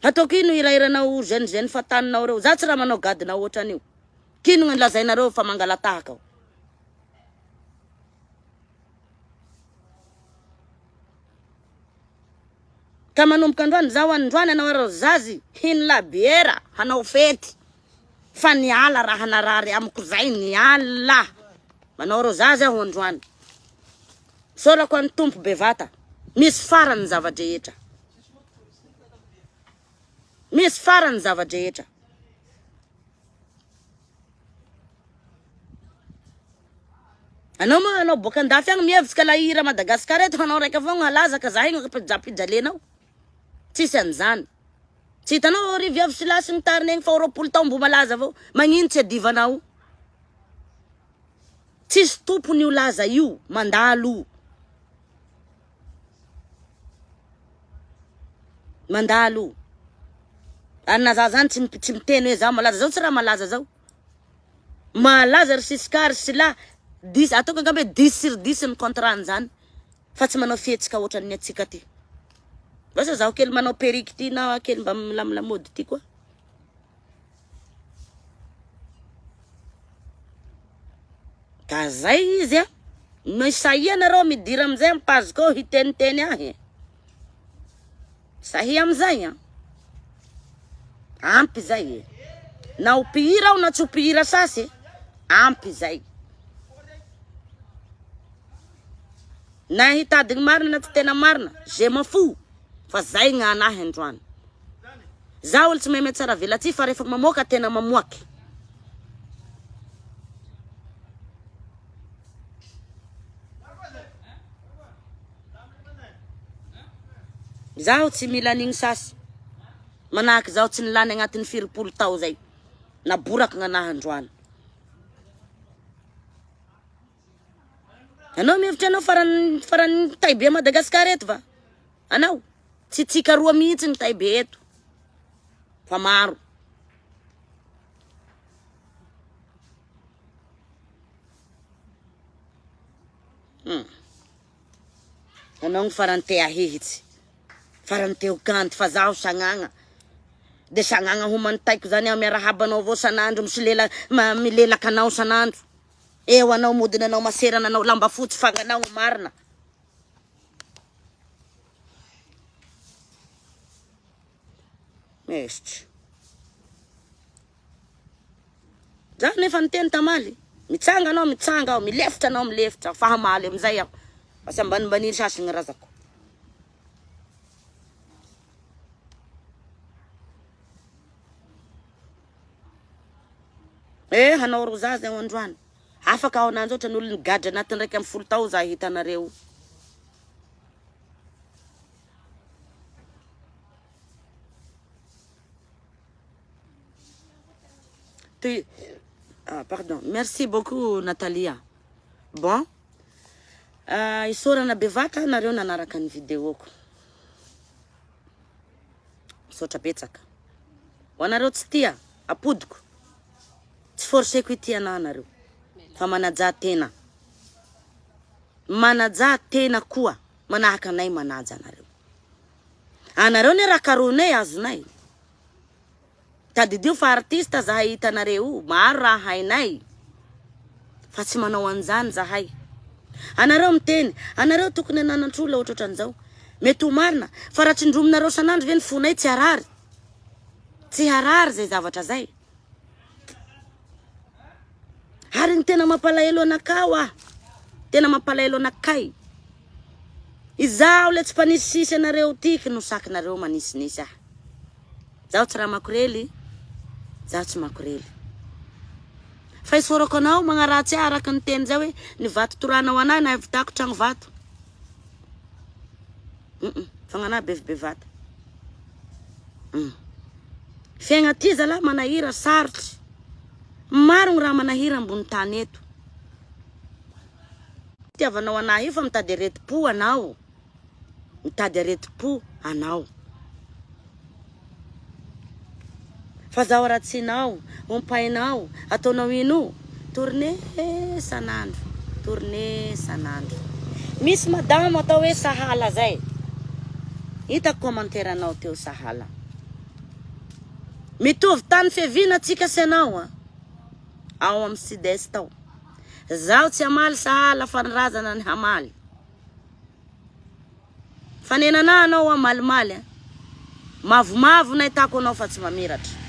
Ataoko ino hirahiranao jeune jeune fataninao reo. Za tsy raha manao gadona ohatran'io. K'inona ny lazainareo fa mangalatahaka aho. Ka manomboka androany zaho androany anao ary zazy hino labiera hanao fety fa niala raha narary amiko zay niala manao rozazy aho androany Isaorako an'i Tompo bevata misy farany ny zava-drehetra misy farany ny zava-drehetra Anao moa anao boaka andafy agny mihevitsy ka la hira Madagascar eto hanao raika avao halaza ka zahay gny ampijalianao. Tsisy an'izany. Tsy hitanao ry viavy sy lahy sy ny tariny egny fa 20 tao mbo malaza avao. Magnino tsy adivanao? Tsisy tompony io laza io, mandalo io. Mandalo io. Ary na za zany tsy tsy miteny hoe za malaza, zao tsy raha malaza zao. Malaza ry Siska ry Sylla, dix ataoko angamba hoe dix sur dix ny contrat an'izany fa tsy manao fihetsika ohatran'ny antsika ty. Lasa zaho kely manao perruque ty na kely mba milamlamody ty koa. Ka zay izy a. Misahia nareo midira amizay am page ko hiteniteny ahy. Sahia amizay an. Ampy zay e. Na ho mpihira aho na tsy ho mpihira sasy e. Ampy zay. Na hitady ny marina na tsy tena marina, je m'en fous fa zay gn'anahy androany. Za olo tsy mahay mihatsara velatsihy fa rehefa mamoaka tena mamoaky. Zaho tsy mila an'igny sasy. Manahaky zaho tsy nilany agnatin'ny firipolo tao zay. Naboraka gn'anahy androany. Anao mihevitra anao farany farany tay be Madagascar eto va? Anao tsy tsika roa mihitsy ny tay be eto fa maro. Hmm. Anao ny farany te ahihitsy, farany te ho kanto fa zaho sagnagna. De sagnagna homantaiko zany aho miarahaba anao avao sanandro misolela milelaka anao sanandro. Eo anao mody nanao masera nanao lamba fotsy fanganao ny marina. Mestry. Za nefa niteny tamaly. Mitsanga anao mitsanga aho, milefitra anao milefitra fa hamaly amizay aho. Fa tsy ambanimbaniry sasy ny razako. Eh hanao rozazy aho androany. Afaka aho ananjy ohatra ny olona nigadra anatin'ny 11 tao za hitanareo. Ty ah, pardon. Merci beaucoup Natalia. Bon. Uh, isaorana bevata nareo nanaraka ny videoko. Misaotra betsaka. Ho anareo tsy tia, apodiko. Tsy forceko hitia anah nareo. Fa manajà tena. Manajà tena koa manahaka anay manaja anareo. Anareo ne raha karohinay azonay. Tadidio fa artiste zahay hitanareo io, maro raha hainay fa tsy manao an'izany zahay. Anareo miteny, anareo tokony hananantr'olona ohatrohatran'izao. Mety ho marina, fa raha tsindrominareo san'andro ve ny fonay tsy harary? Tsy harary zay zavatra zay. Ary ny tena mampalahelo anakah hoa, tena mampalahelo anakay, izaho le tsy mpanisisy anareo tiky no sakinareo manisinisy ahy. Zaho tsy raha makorely, zaho tsy makorely. Fa isaorako anao magnaratsy ahy araka ny teny zay hoe ny vato toranao anahy nahavitako tragno vato. Fa gnanahy be bevata. Fiaigna ty zalahy manahira sarotry. Maro ny raha manahira ambony tany eto. Fitiavanao anahy io fa mitady aretim-po anao. Mitady aretim-po anao. Fa zaho ratsinao, ompainao, ataonao ino? Tourne sanandro, tourne sanandro. Misy madamo atao hoe sahala zay. Hitako commentaire anao teo sahala. Mitovy tany fiaviana tsika sy anao a. Ao amin'ny sud est ao. Zaho tsy hamaly sahala fa ny razana ny hamaly. Fa nenana anao aho malimaly a. Mavomavo nahitako anao fa tsy mamiratra.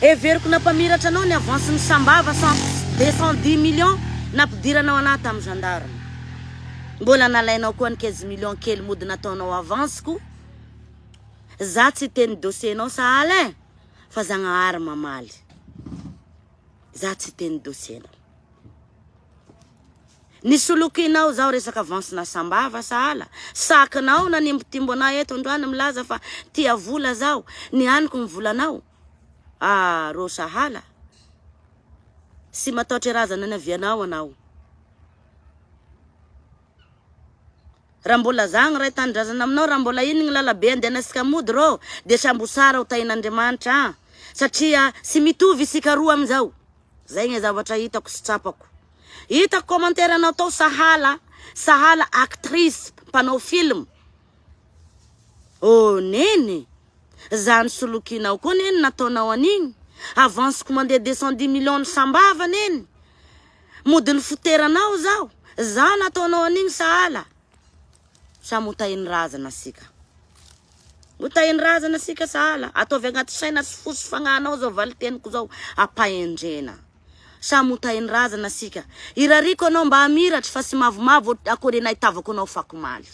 Heveriko nampamiratra anao ny avance ny sambava 210 millions nampidiranao anah tamin'ny gendarme. Mbola nalainao koa ny 15 millions kely mody nataonao avance ko. Za tsy hiteny dossier nao sahala eh fa Zagnahary mamaly. Za tsy hiteny dossier nao. Nisolokinao zaho resaka avance na sambava sahala sakinao nanimbotimbo anah eto androany milaza fa tia vola zaho nihaniko ny volanao ah rô sahala sy mataotra razana niavianao anao raha mbola za ny ray tanindrazana aminao raha mbola iny ny lalabe andehanasika mody rô de sambosara ho tahin'Andriamanitra ah satria sy mitovy isika roa amizao Zay ny zavatra hitako sy tsapako. Hitako commentaire anao tao sahala sahala actrice mpanao film. Oh neny, zany solokinao koa neny nataonao an'igny. Avance-ko mandeha 210 millions ny sambava neny. Mody ny foteranao zaho. Za nataonao an'igny sahala. Samy ho tahin'ny razana sika. Ho tahin'ny razana sika sahala. Ataovy agnaty saina sy fo sy fagnahinao zao valiteniko zao. Ampahendrena. Samy ho tahin'ny razana sika. Irariako anao mba hamiratry fa sy mavomavo akory nahitavako anao fakomaly.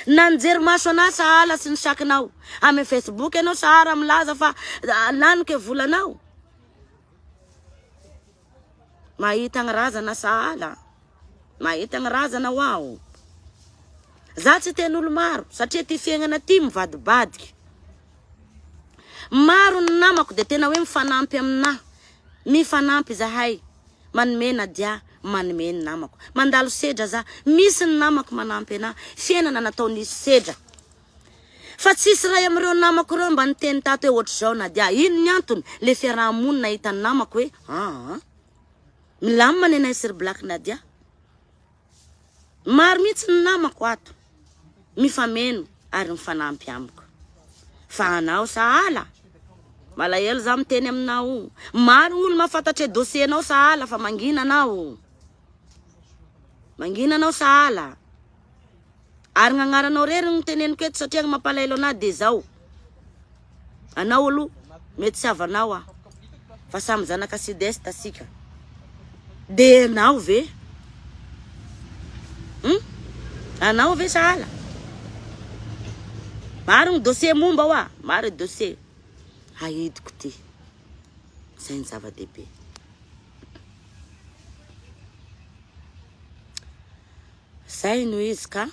Na nijery maso anah sahala sy ny sakinao. Amy Facebook ianao sahara milaza fa laniko e volanao. Mahita ny razana sahala. Mahita ny razana ho aho. Za tsy teny olo maro satria ty fiaignana ty mivadibadiky. Maro ny namako de tena hoe mifanampy aminah. Mifanampy zahay. Manome Nadia, manome ny namako. Mandalo sedra za, misy ny namako manampy anah. Fiainana natao nisy sedra. Fa tsisy iray amin'ireo namako ireo mba niteny tato hoe ohatr'izao Nadia. Ino ny antony? Le fiaraha-monina hitan'ny namako hoe aa. Milamina ny anay sy ry Black Nadia. Maro mihitsy ny namako ato. Mifameno ary mifanampy amiko. Fa anao sahala. Malahelo za miteny aminao. Maro olo mahafantatra dossier nao sahala fa mangina anao. Mangina anao sahala. Ary ny agnaranao rery no teneniko eto satria ny mampalahelo anahy dia zao. Anao aloha mety tsy havanao aho fa samy zanaka sud est asika. Dia anao ve? Hum? Anao ve sahala? Maro ny dossier momba hoa, maro ny dossier. Ahidiko ty. Zay ny zava-dehibe. Zay no izy ka.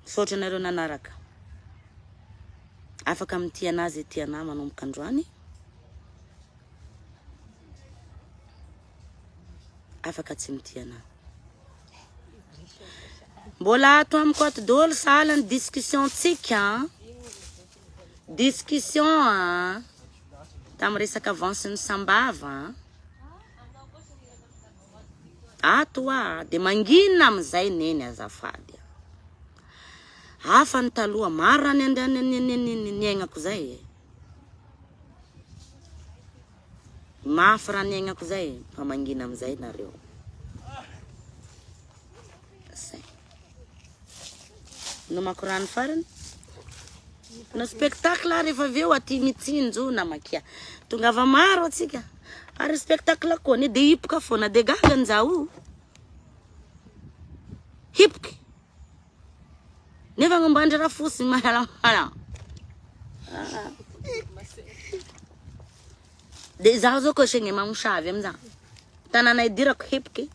Misaotra anareo nanaraka. Afaka mitia anah zay tia anah manomboka androany. Afaka tsy mitia anah. Mbola ato amiko ato daholo sahala ny discussion tsika. Discussion a. Tamin'ny resaka avance ny sambava. Ato hoa de mangina amizay neny azafady a. Hafa ny taloha, maro raha niaignako zay e. Mafy raha niaignako zay e, fa mangina amizay nareo. Zay. Nomako rano farany. Na spectacle ary efa avy eo aty mitsinjo namakia. Tongava maro atsika. Ary spectacle koa ne de hipoka foana de gaga njaho. Hipoky. Nefa ngombandry rafosy mahala. Ah. De zaho zao koa segny mamosavy amizah. Tanàna idirako hipoky.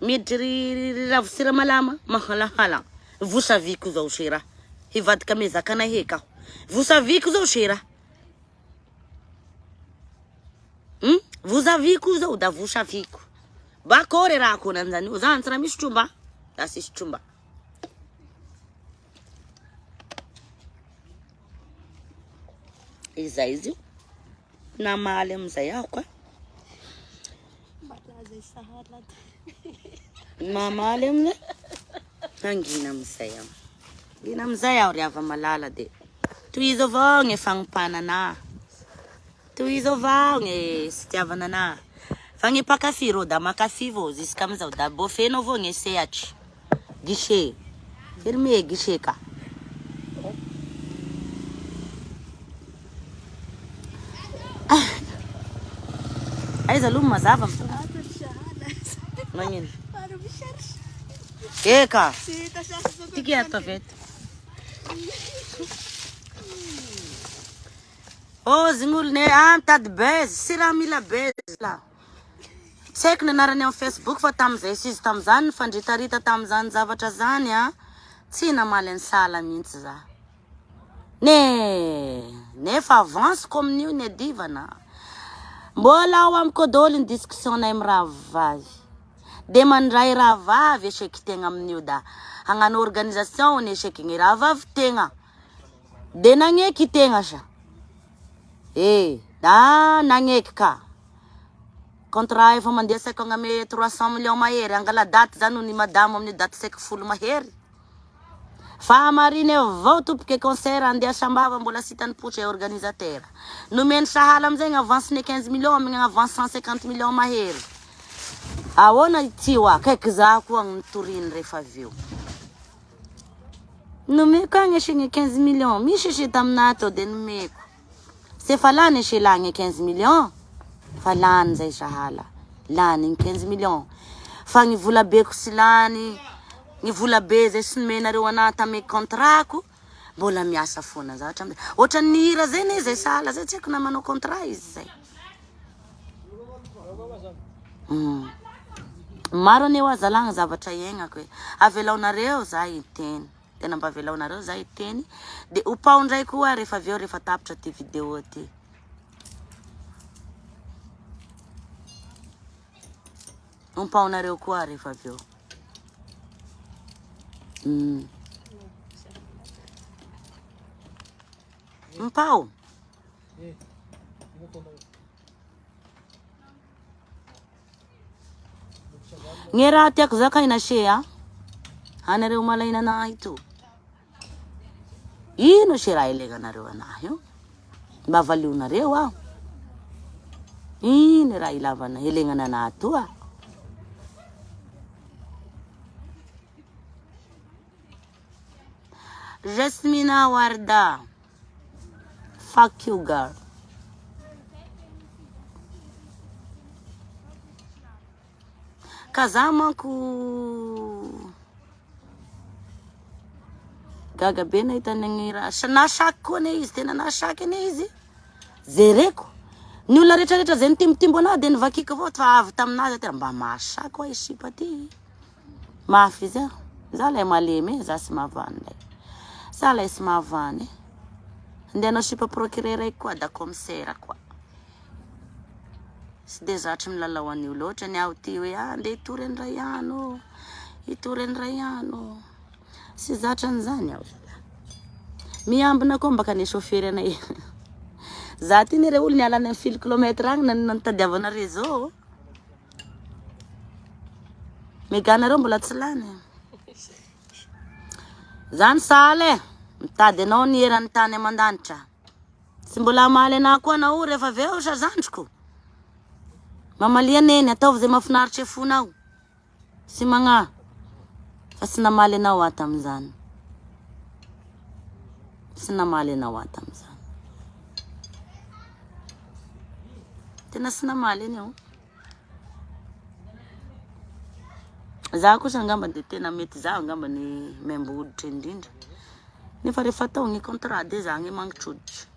Miditry ry ry ravosira malama mahalahala. Vosaviko zao sera. Hivadika mezaka anay heky aho. Vosaviko zao sera. Hmm? Vosaviko zao da vosaviko. Bakôry raha kona anzany io. Zany tsy raha misy tromba. Da tsisy tromba. Izay izy io. Namaly amin'izay aho ka. Mamaly amin'izay. Hangina amin'izay aho. Hangina amin'izay aho ry hava-malala dia tohizo avao ny fagnompana anah. Tohizo avao ny fitiavana anah. Fa ny mpankafy rô da mankafy vao jusqu'amin'izao da mbô feno avao ny sehatry. Guichet. Fermé guichet ka. Aiza aloha mazava Magnino? Eka. Tiky ataovy eto. Oh, zign'olona e, ah, mitady buzz, sy raha mila buzz la. Tsy haiko ny anarany amin'ny Facebook fa tamin'izay sy izy tamin'izany nifandritarita tamin'izany zavatra zany a, tsy namaly an'i Sahala mihitsy za. Ne, nefa avance ko amin'io ny adivana. Mbola ao amiko daholo ny discussion-nay mirahavavy. De mandray rahavavy échec tegna amin'io da hagnano organisation ny échec ny rahavavy tegna. De nagneky tegna sa. Eh, da nagneky ka. Contrat efa mandeha saiko agname 300 millions mahery. Angala daty zany ny madamo amin'ny daty saiky folo mahery. Fa marine avao tompoke concert andeha Sambava mbola tsy hitany potra organisateur. Nomeny sahala amizay ny avance ny 15 millions amin'ny avance 150 millions mahery. Ahoana ity wa? Kaiky za koa ny toriny rehefa avy eo. Nomeko agny ese 15 millions. Misy ese taminahy tao de nomeko. Tsy efa lany ese lany 15 millions. Fa lany zay sahala. Lany ny 15 millions. Fa ny volabeko tsy lany. Ny volabe zay sy nomenareo anahy tamin'ny contrat-ko mbola miasa foana za hatramin'izay. Ohatran'ny hira zay ne zay sahala zay tsy haiko na manao contrat izy zay. Maro anie hoa zalahy ny zavatra iaignako e. Avelaonareo za hiteny. Tena mba avelaonareo za hiteny. De opao ndray koa rehefa avy eo rehefa tapitra ty vidéo ty. Ompaonareo koa rehefa avy eo. Ompao. Ny raha tiako zakaina se a. Anareo malaina anahy to. Ino se raha ilainanareo anahy io? Mba valionareo aho. Ino raha ilavana ilainana anahy toa? Jasmina Warda. Fuck you girl. Ka za manko gaga be nahita ny raha nasaky koa anie izy tena nasaky anie izy jereko ny olona rehetrarehetra zay nitimbotimbo anahy de nivakiko avao fa avy taminazy tena mba mahasaky hoa i sipa ty mafy izy a za lay malemy e za sy mahavany lay za lay sy mahavany e andeha hanao sipa procureur raiky koa da commissaire koa Tsy dia zatry milalao an'io loatra ny aho ty hoe ah andeha hitory an'i Rayano ô, hitory an'i Rayano ô. Tsy zatra an'izany aho zalahy. Miambina koa mbaka ny chauffeur anay. Za ty ne re olo niala any amin'ny folo kilomètre agny nan- nitadiavana réseau. Meganareo mbola tsy lany. Zany sahala e, mitady anao ny eran'ny tany aman-danitra. Tsy mbola hamaly anah koa anao rehefa avy eo sa zandriko? Mamalia neny, ataovy izay mahafinaritra fonao. Tsy magnahy fa tsy namaly anao aho tamin'izany. Tsy namaly anao aho tamin'izany. Tena tsy namaly anao. Za kosa angamba dia tena mety za angamba ny maimbo hoditra indrindra. Nefa rehefa atao ny contrat dia za ny mangitry hoditra.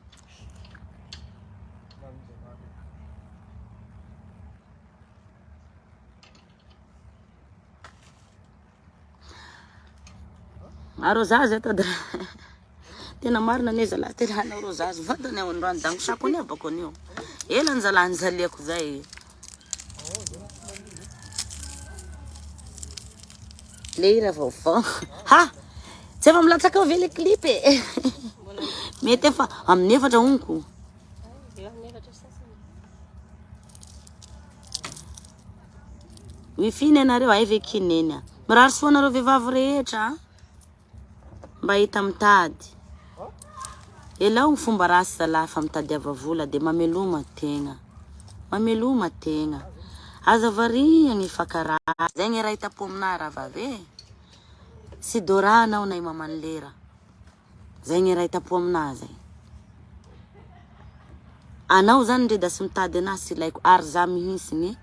Arrosage eto de tena marina anie zalahy tena hanao arrosage vatany aho androany dangosako anie bako anio. Ela ny zalahy nijaliako zay. Le hira vaovao. Ha! Tsy efa milatsaka ao ve le clip e? Mety efa amin'ny efatra honko. Eo amin'ny efatra sy sasany. Wifi ny anareo, ay ve kineny a. Mirary soa anareo vehivavy rehetra a. Mba hita mitady. Elao ny fomba ratsy zalahy fa mitadiava vola de mameloma tegna. Mameloma tegna. Aza variagna hifankaratsy. Zay ny raha hita-po aminahy rahavavy e. Sy Dora anao na i maman'i lera. Zay ny iray tampo aminahy zay. Anao zany ndre da sy mitady anahy sy ilaiko ary za mihintsy ny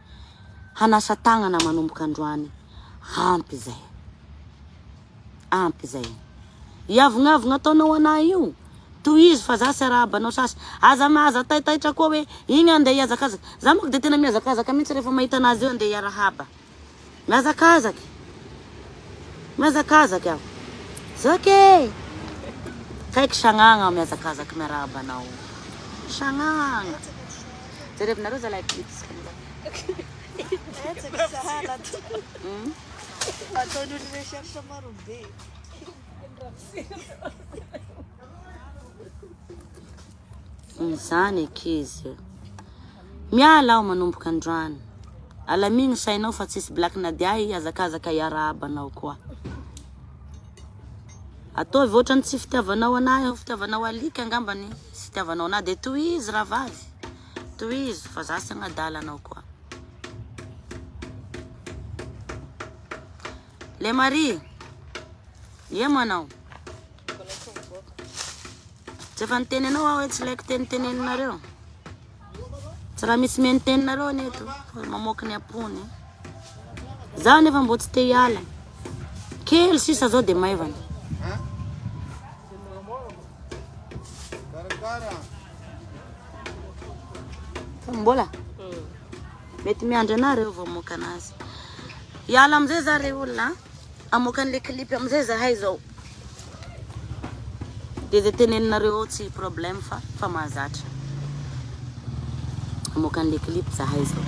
hanasa tagnana manomboka androany. Ampy zay. Ampy zay. Iavognavogna ataonao anahy io. Tohizo fa za sy arahaba anao sasy. Aza aza taitaitra koa hoe igny andeha hihazakazaka. Za manko de tena mihazakazaka mihitsy rehefa mahita anazy eo andeha hiarahaba. Mihazakazaky. Mihazakazaky aho. Zoky e! Kaiky sagnagna aho mihazakazaky miarahaba anao. Sagnagna. Jerevinareo zalahy clips. Betsaka sahala ataon'olo recherche marobe. Izany ankizy. Miala aho manomboka androany. Alamino sainao fa tsisy Black Nadia hihazakazaka hiarahaba anao koa. Ataovy ohatran'ny tsy fitiavanao anahy aho, fitiavanao alika angambany sy fitiavanao anahy dia tohizo rahavavy. Tohizo fa za tsy hagnadala anao koa. Le Marie, ia manao? Tsy efa niteny anao aho hoe tsy ilaiko teniteneninareo. Tsy raha misy meniteninareo anie eto fa mamoaka ny am-pony. Zaho nefa mbo tsy te hiala. Kely sisa zao de maivana. Fa mbola mety miandry anareo vao hamoaka anazy. Hiala amizay za re olona. Hamoaka an'le clip amizay zahay zao. De zay teneninareo ao tsy problème fa fa mahazatra. Hamoaka an'le clip zahay zao.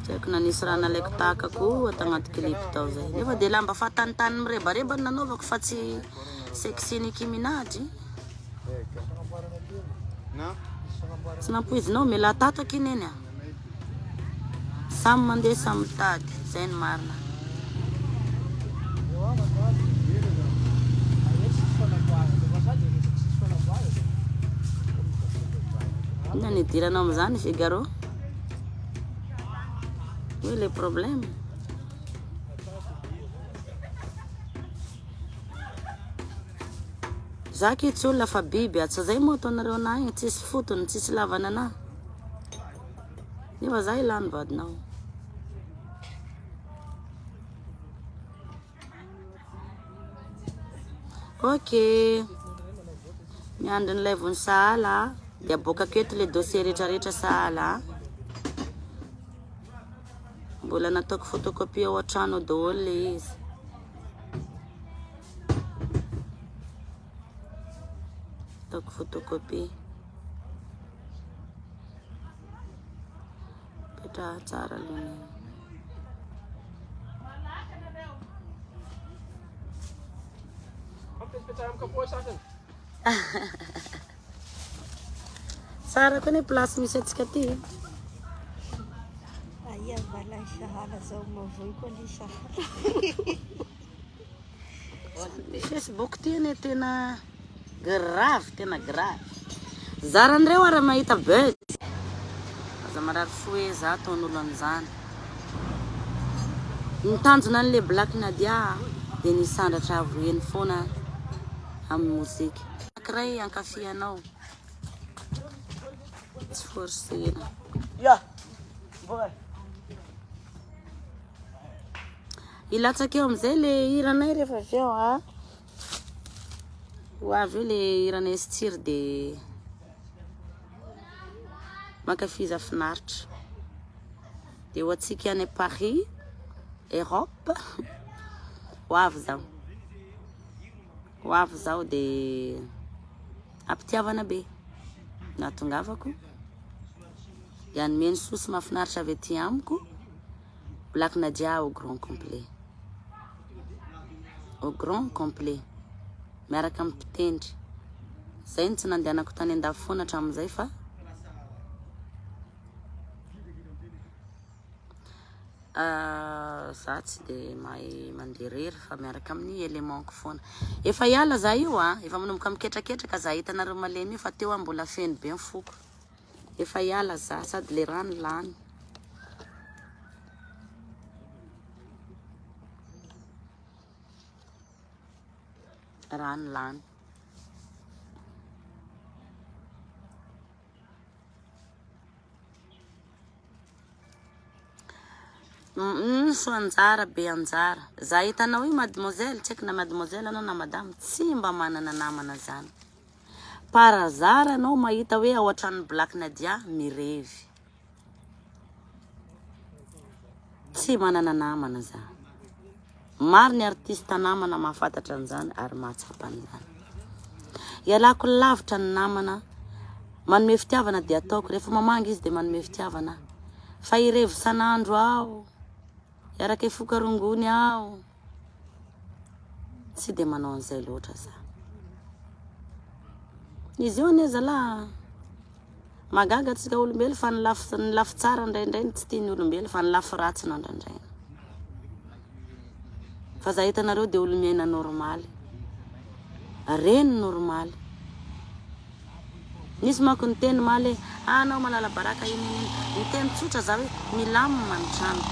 Tsy haiko na nisy raha nalaiko tahaka koa tagnaty clip tao zay. Nefa de lamba fahatanitany mirebareba no nanaovako fa tsy sexy Nicki Minaj. Tsy nampoizinao, mialà tato akia neny a. Samy mandeha samy mitady, zay ny marina. Inona ny idiranao amin'izany Figaro? Où est le problème? Za ki tsy olona fa biby a, tsy zay moa ataonareo anah igny, tsisy fotony, tsisy ilavana anah. Nefa za ilany vadinao. Ok. Miandry ny live-ny sahala dia aboakako eto le dossier rehetrarehetra sahala. Mbola nataoko photocopie ao an-trano ao daholo le izy. Ataoko photocopie. Petraha tsara aloha ny. Tsara koa ny place misy antsika aty. Aia valay sahala zao mavoy koa le sahala. Facebook ty anie tena grave, tena grave. Zaran'ireo ary mahita buzz. Aza marary fo hoe za ataon'olo an'izany. Ny tanjona an'le Black Nadia dia ny hisandratra avo heny foana amin'ny mozika. Anankiray ankafianao. Tsy forcena. Hilatsaka eo amin'izay le hiranay rehefa avy eo a. Ho avy eo le hiranay sy tsiry de mankafiza finaritra. De ho antsika any Paris, Europe, ho avy zaho. Ho avy zaho de ampitiavana be. Nahatongavako. De hanome ny soa sy mahafinaritra avy aty amiko. Black Nadia au grand complet. Au grand complet. Miaraka amin'ny mpitendry. Zay no tsy nandehanako tany andafy foana hatramin'izay fa za tsy de mahay mandeha irery fa miaraka amin'ny élément-ko foana. Efa hiala za io a, efa manomboka miketraketraka za hitanareo malemy io fa teo aho mbola feno be ny foko. Efa hiala za sady le rano lany. Rano lany. Mm, soa anjara be anjara. Za hitanao io mademoiselle, tsy haiko na mademoiselle anao na madame, tsy mba manana namana zany. Par hasard anao mahita hoe ao an-tranon'i Black Nadia mirevy. Tsy manana namana za. Maro ny artiste namana mahafantatra an'izany ary mahatsapa an'izany. Ialako lavitra ny namana, manome fitiavana dia ataoko, rehefa mamangy izy dia manome fitiavana aho. Fa hirevy isan'andro aho, hiaraka hifoka rongony aho, tsy dia manao an'izay loatra za. Izy io anie zalahy Mahagaga antsika olombelo fa ny lafy ny lafy tsara indraindray no tsy tian'ny olombelo fa ny lafy ratsy no andrandraina. Fa za hitanareo dia olo miaina normaly. Reny normaly. Nisy manko niteny omaly hoe ah anao malala baraka ino ino ino. Niteny tsotra za hoe milamina ny trano.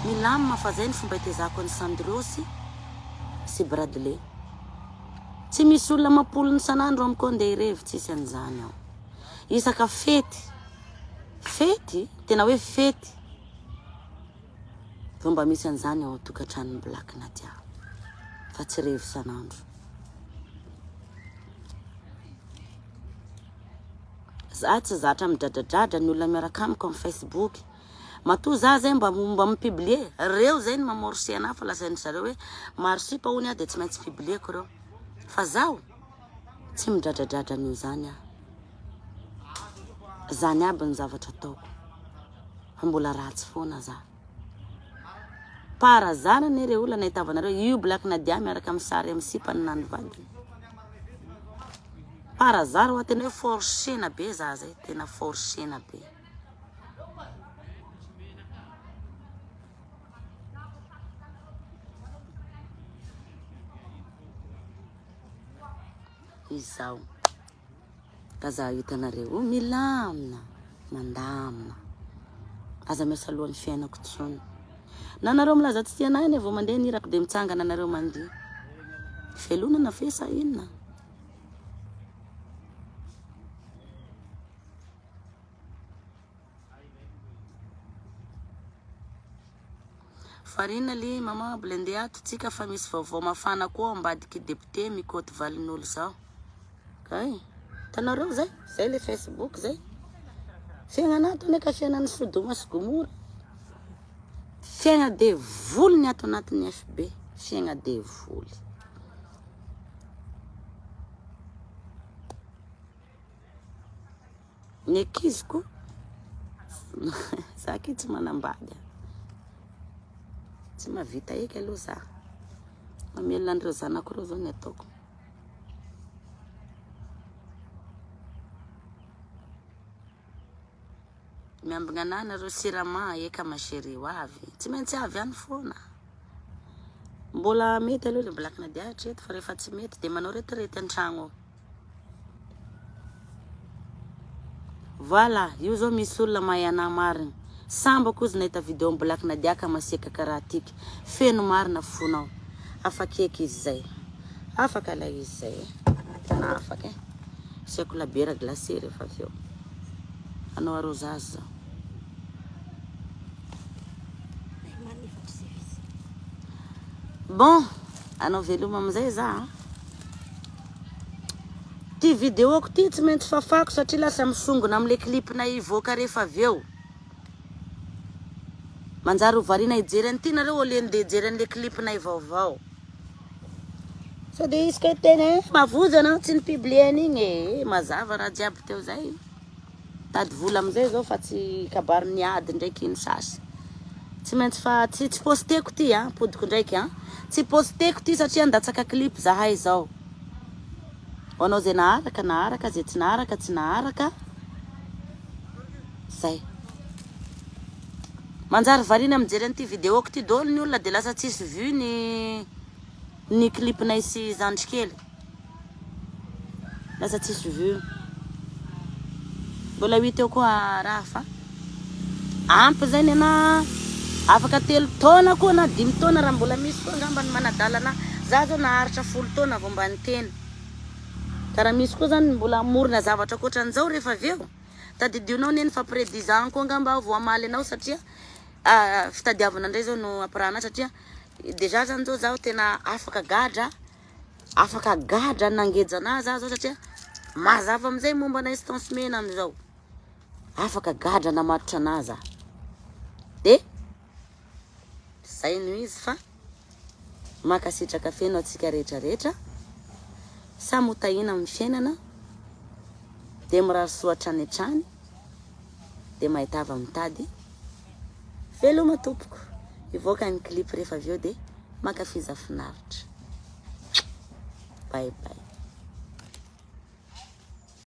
Milamina fa zay ny fomba itezako an'i Sandro sy sy Bradley. Tsy misy olona amam-polony isan'andro amiko andeha hirevy, tsisy an'izany ao. Isaka fety, fety, tena hoe fety, vao mba misy an'izany ao an-tokantranon'i Black Nadia, fa tsy revy isan'andro. Za tsy zatra midradradradra ny olona miaraka amiko amin'ny Facebook. Matoa za zay mba mba mi-publier, reo zay no mamorcer anah fa lazain-dry zareo hoe maro sipa hono aho de tsy maintsy publier-ko reo. Fa zaho tsy midradradradra an'io zany aho. Zany aby ny zavatra ataoko. Fa mbola ratsy foana za. Par hasard anie re olona nahitavanareo io Black Nadia miaraka amin'ny sary amin'ny sipany na ny vadiny. Par hasard hoa tena hoe forcena be za zay, tena forcena be. Izao ka za hitanareo milamina, mandamina. Aza miasa loha ny fiainako tsony. Na nareo milaza tsy tianay anie vao mandeha ny irako dia mitsangana nareo mandihy. Velonana ve sa inona? Farine li maman blende ato tsika fa misy vaovao mafana koa ao ambadiky député mikoty valin'olo zao. Kay, hitanareo zay? Zay le Facebook zay. Fiainana ato anie ka fiainan'ny Sodoma sy Gomora. Fiaigna devoly ny ato anatin'ny FB, fiaigna devoly. Ny ankiziko, za aky tsy manambady a. Tsy mahavita eky aloha za. Mamelona an'ireo zanako ireo zao ny ataoko. Miambigna anah nareo sirama eka ma chérie ho avy. Tsy maintsy avy any foana. Mbola mety aloha le Black Nadia hatreto fa rehefa tsy mety de manao retraite an-tragno ao. Voilà, io zao misy olona mahay anah marina. Sambako ozy nahita video an'i Black Nadia ka masiaka karaha tiky. Feno marina fonao. Afaka eky izy zay. Afaka ilay izy zay e. Tena afaka e. Asiako labiera glacée rehefa avy eo. Hanao arrosage zaho. Bon, hanao veloma amizay za a. Ty vidéo-ko ty tsy maintsy fafako satria lasa misongona amle clip-nay hivoaka rehefa avy eo. Manjary ho variana hijery an'ity nareo au lieu de hijery an'le clip-nay vaovao. Sao de hisy koa hiteny eh, mavozo anao tsy ni-publier an'igny eh, mazava raha jiaby teo zay. Tady vola amizay zao fa tsy kabary niady ndraiky ino sasy. Tsy maintsy fa tsy tsy posteko ty a, ampodiko ndraiky a. Tsy posteko ty satria andatsaka clip zahay zao. Ho anao izay naharaka, naharaka, izay tsy naharaka, tsy naharaka. Zay. Manjary variana mijery an'ity vidéo-ko ity daholo ny olona dia lasa tsisy vue ny ny clip-nay sy zandry kely. Lasa tsisy vue. Mbola ho hita eo koa raha fa ampy zay ny anah. Afaka telo taona koa na dimy taona raha mbola misy koa angamba ny manadala anah. Za zao naharitra folo taona vao mba niteny. Ka raha misy koa zany mbola hamorona zavatra ankoatran'izao rehefa avy eo, tadidionao neny fa après dix ans koa angamba aho vao hamaly anao satria fitadiavana indray zao no ampirahana satria déjà zany zao zaho tena afaka gadra. Afaka gadra nangeja anah za zao satria mazava amizay momba ana instance mena amizao. Afaka gadra namatotra anah za. De zay no izy fa mankasitraka feno antsika rehetra rehetra. Samy ho tahiana amin'ny fiainana. De mirary soa hatrany hatrany. De mahitava mitady. Veloma tompoko. Hivoaka ny clip rehefa avy eo de Mankafiza finaritra. Bye bye.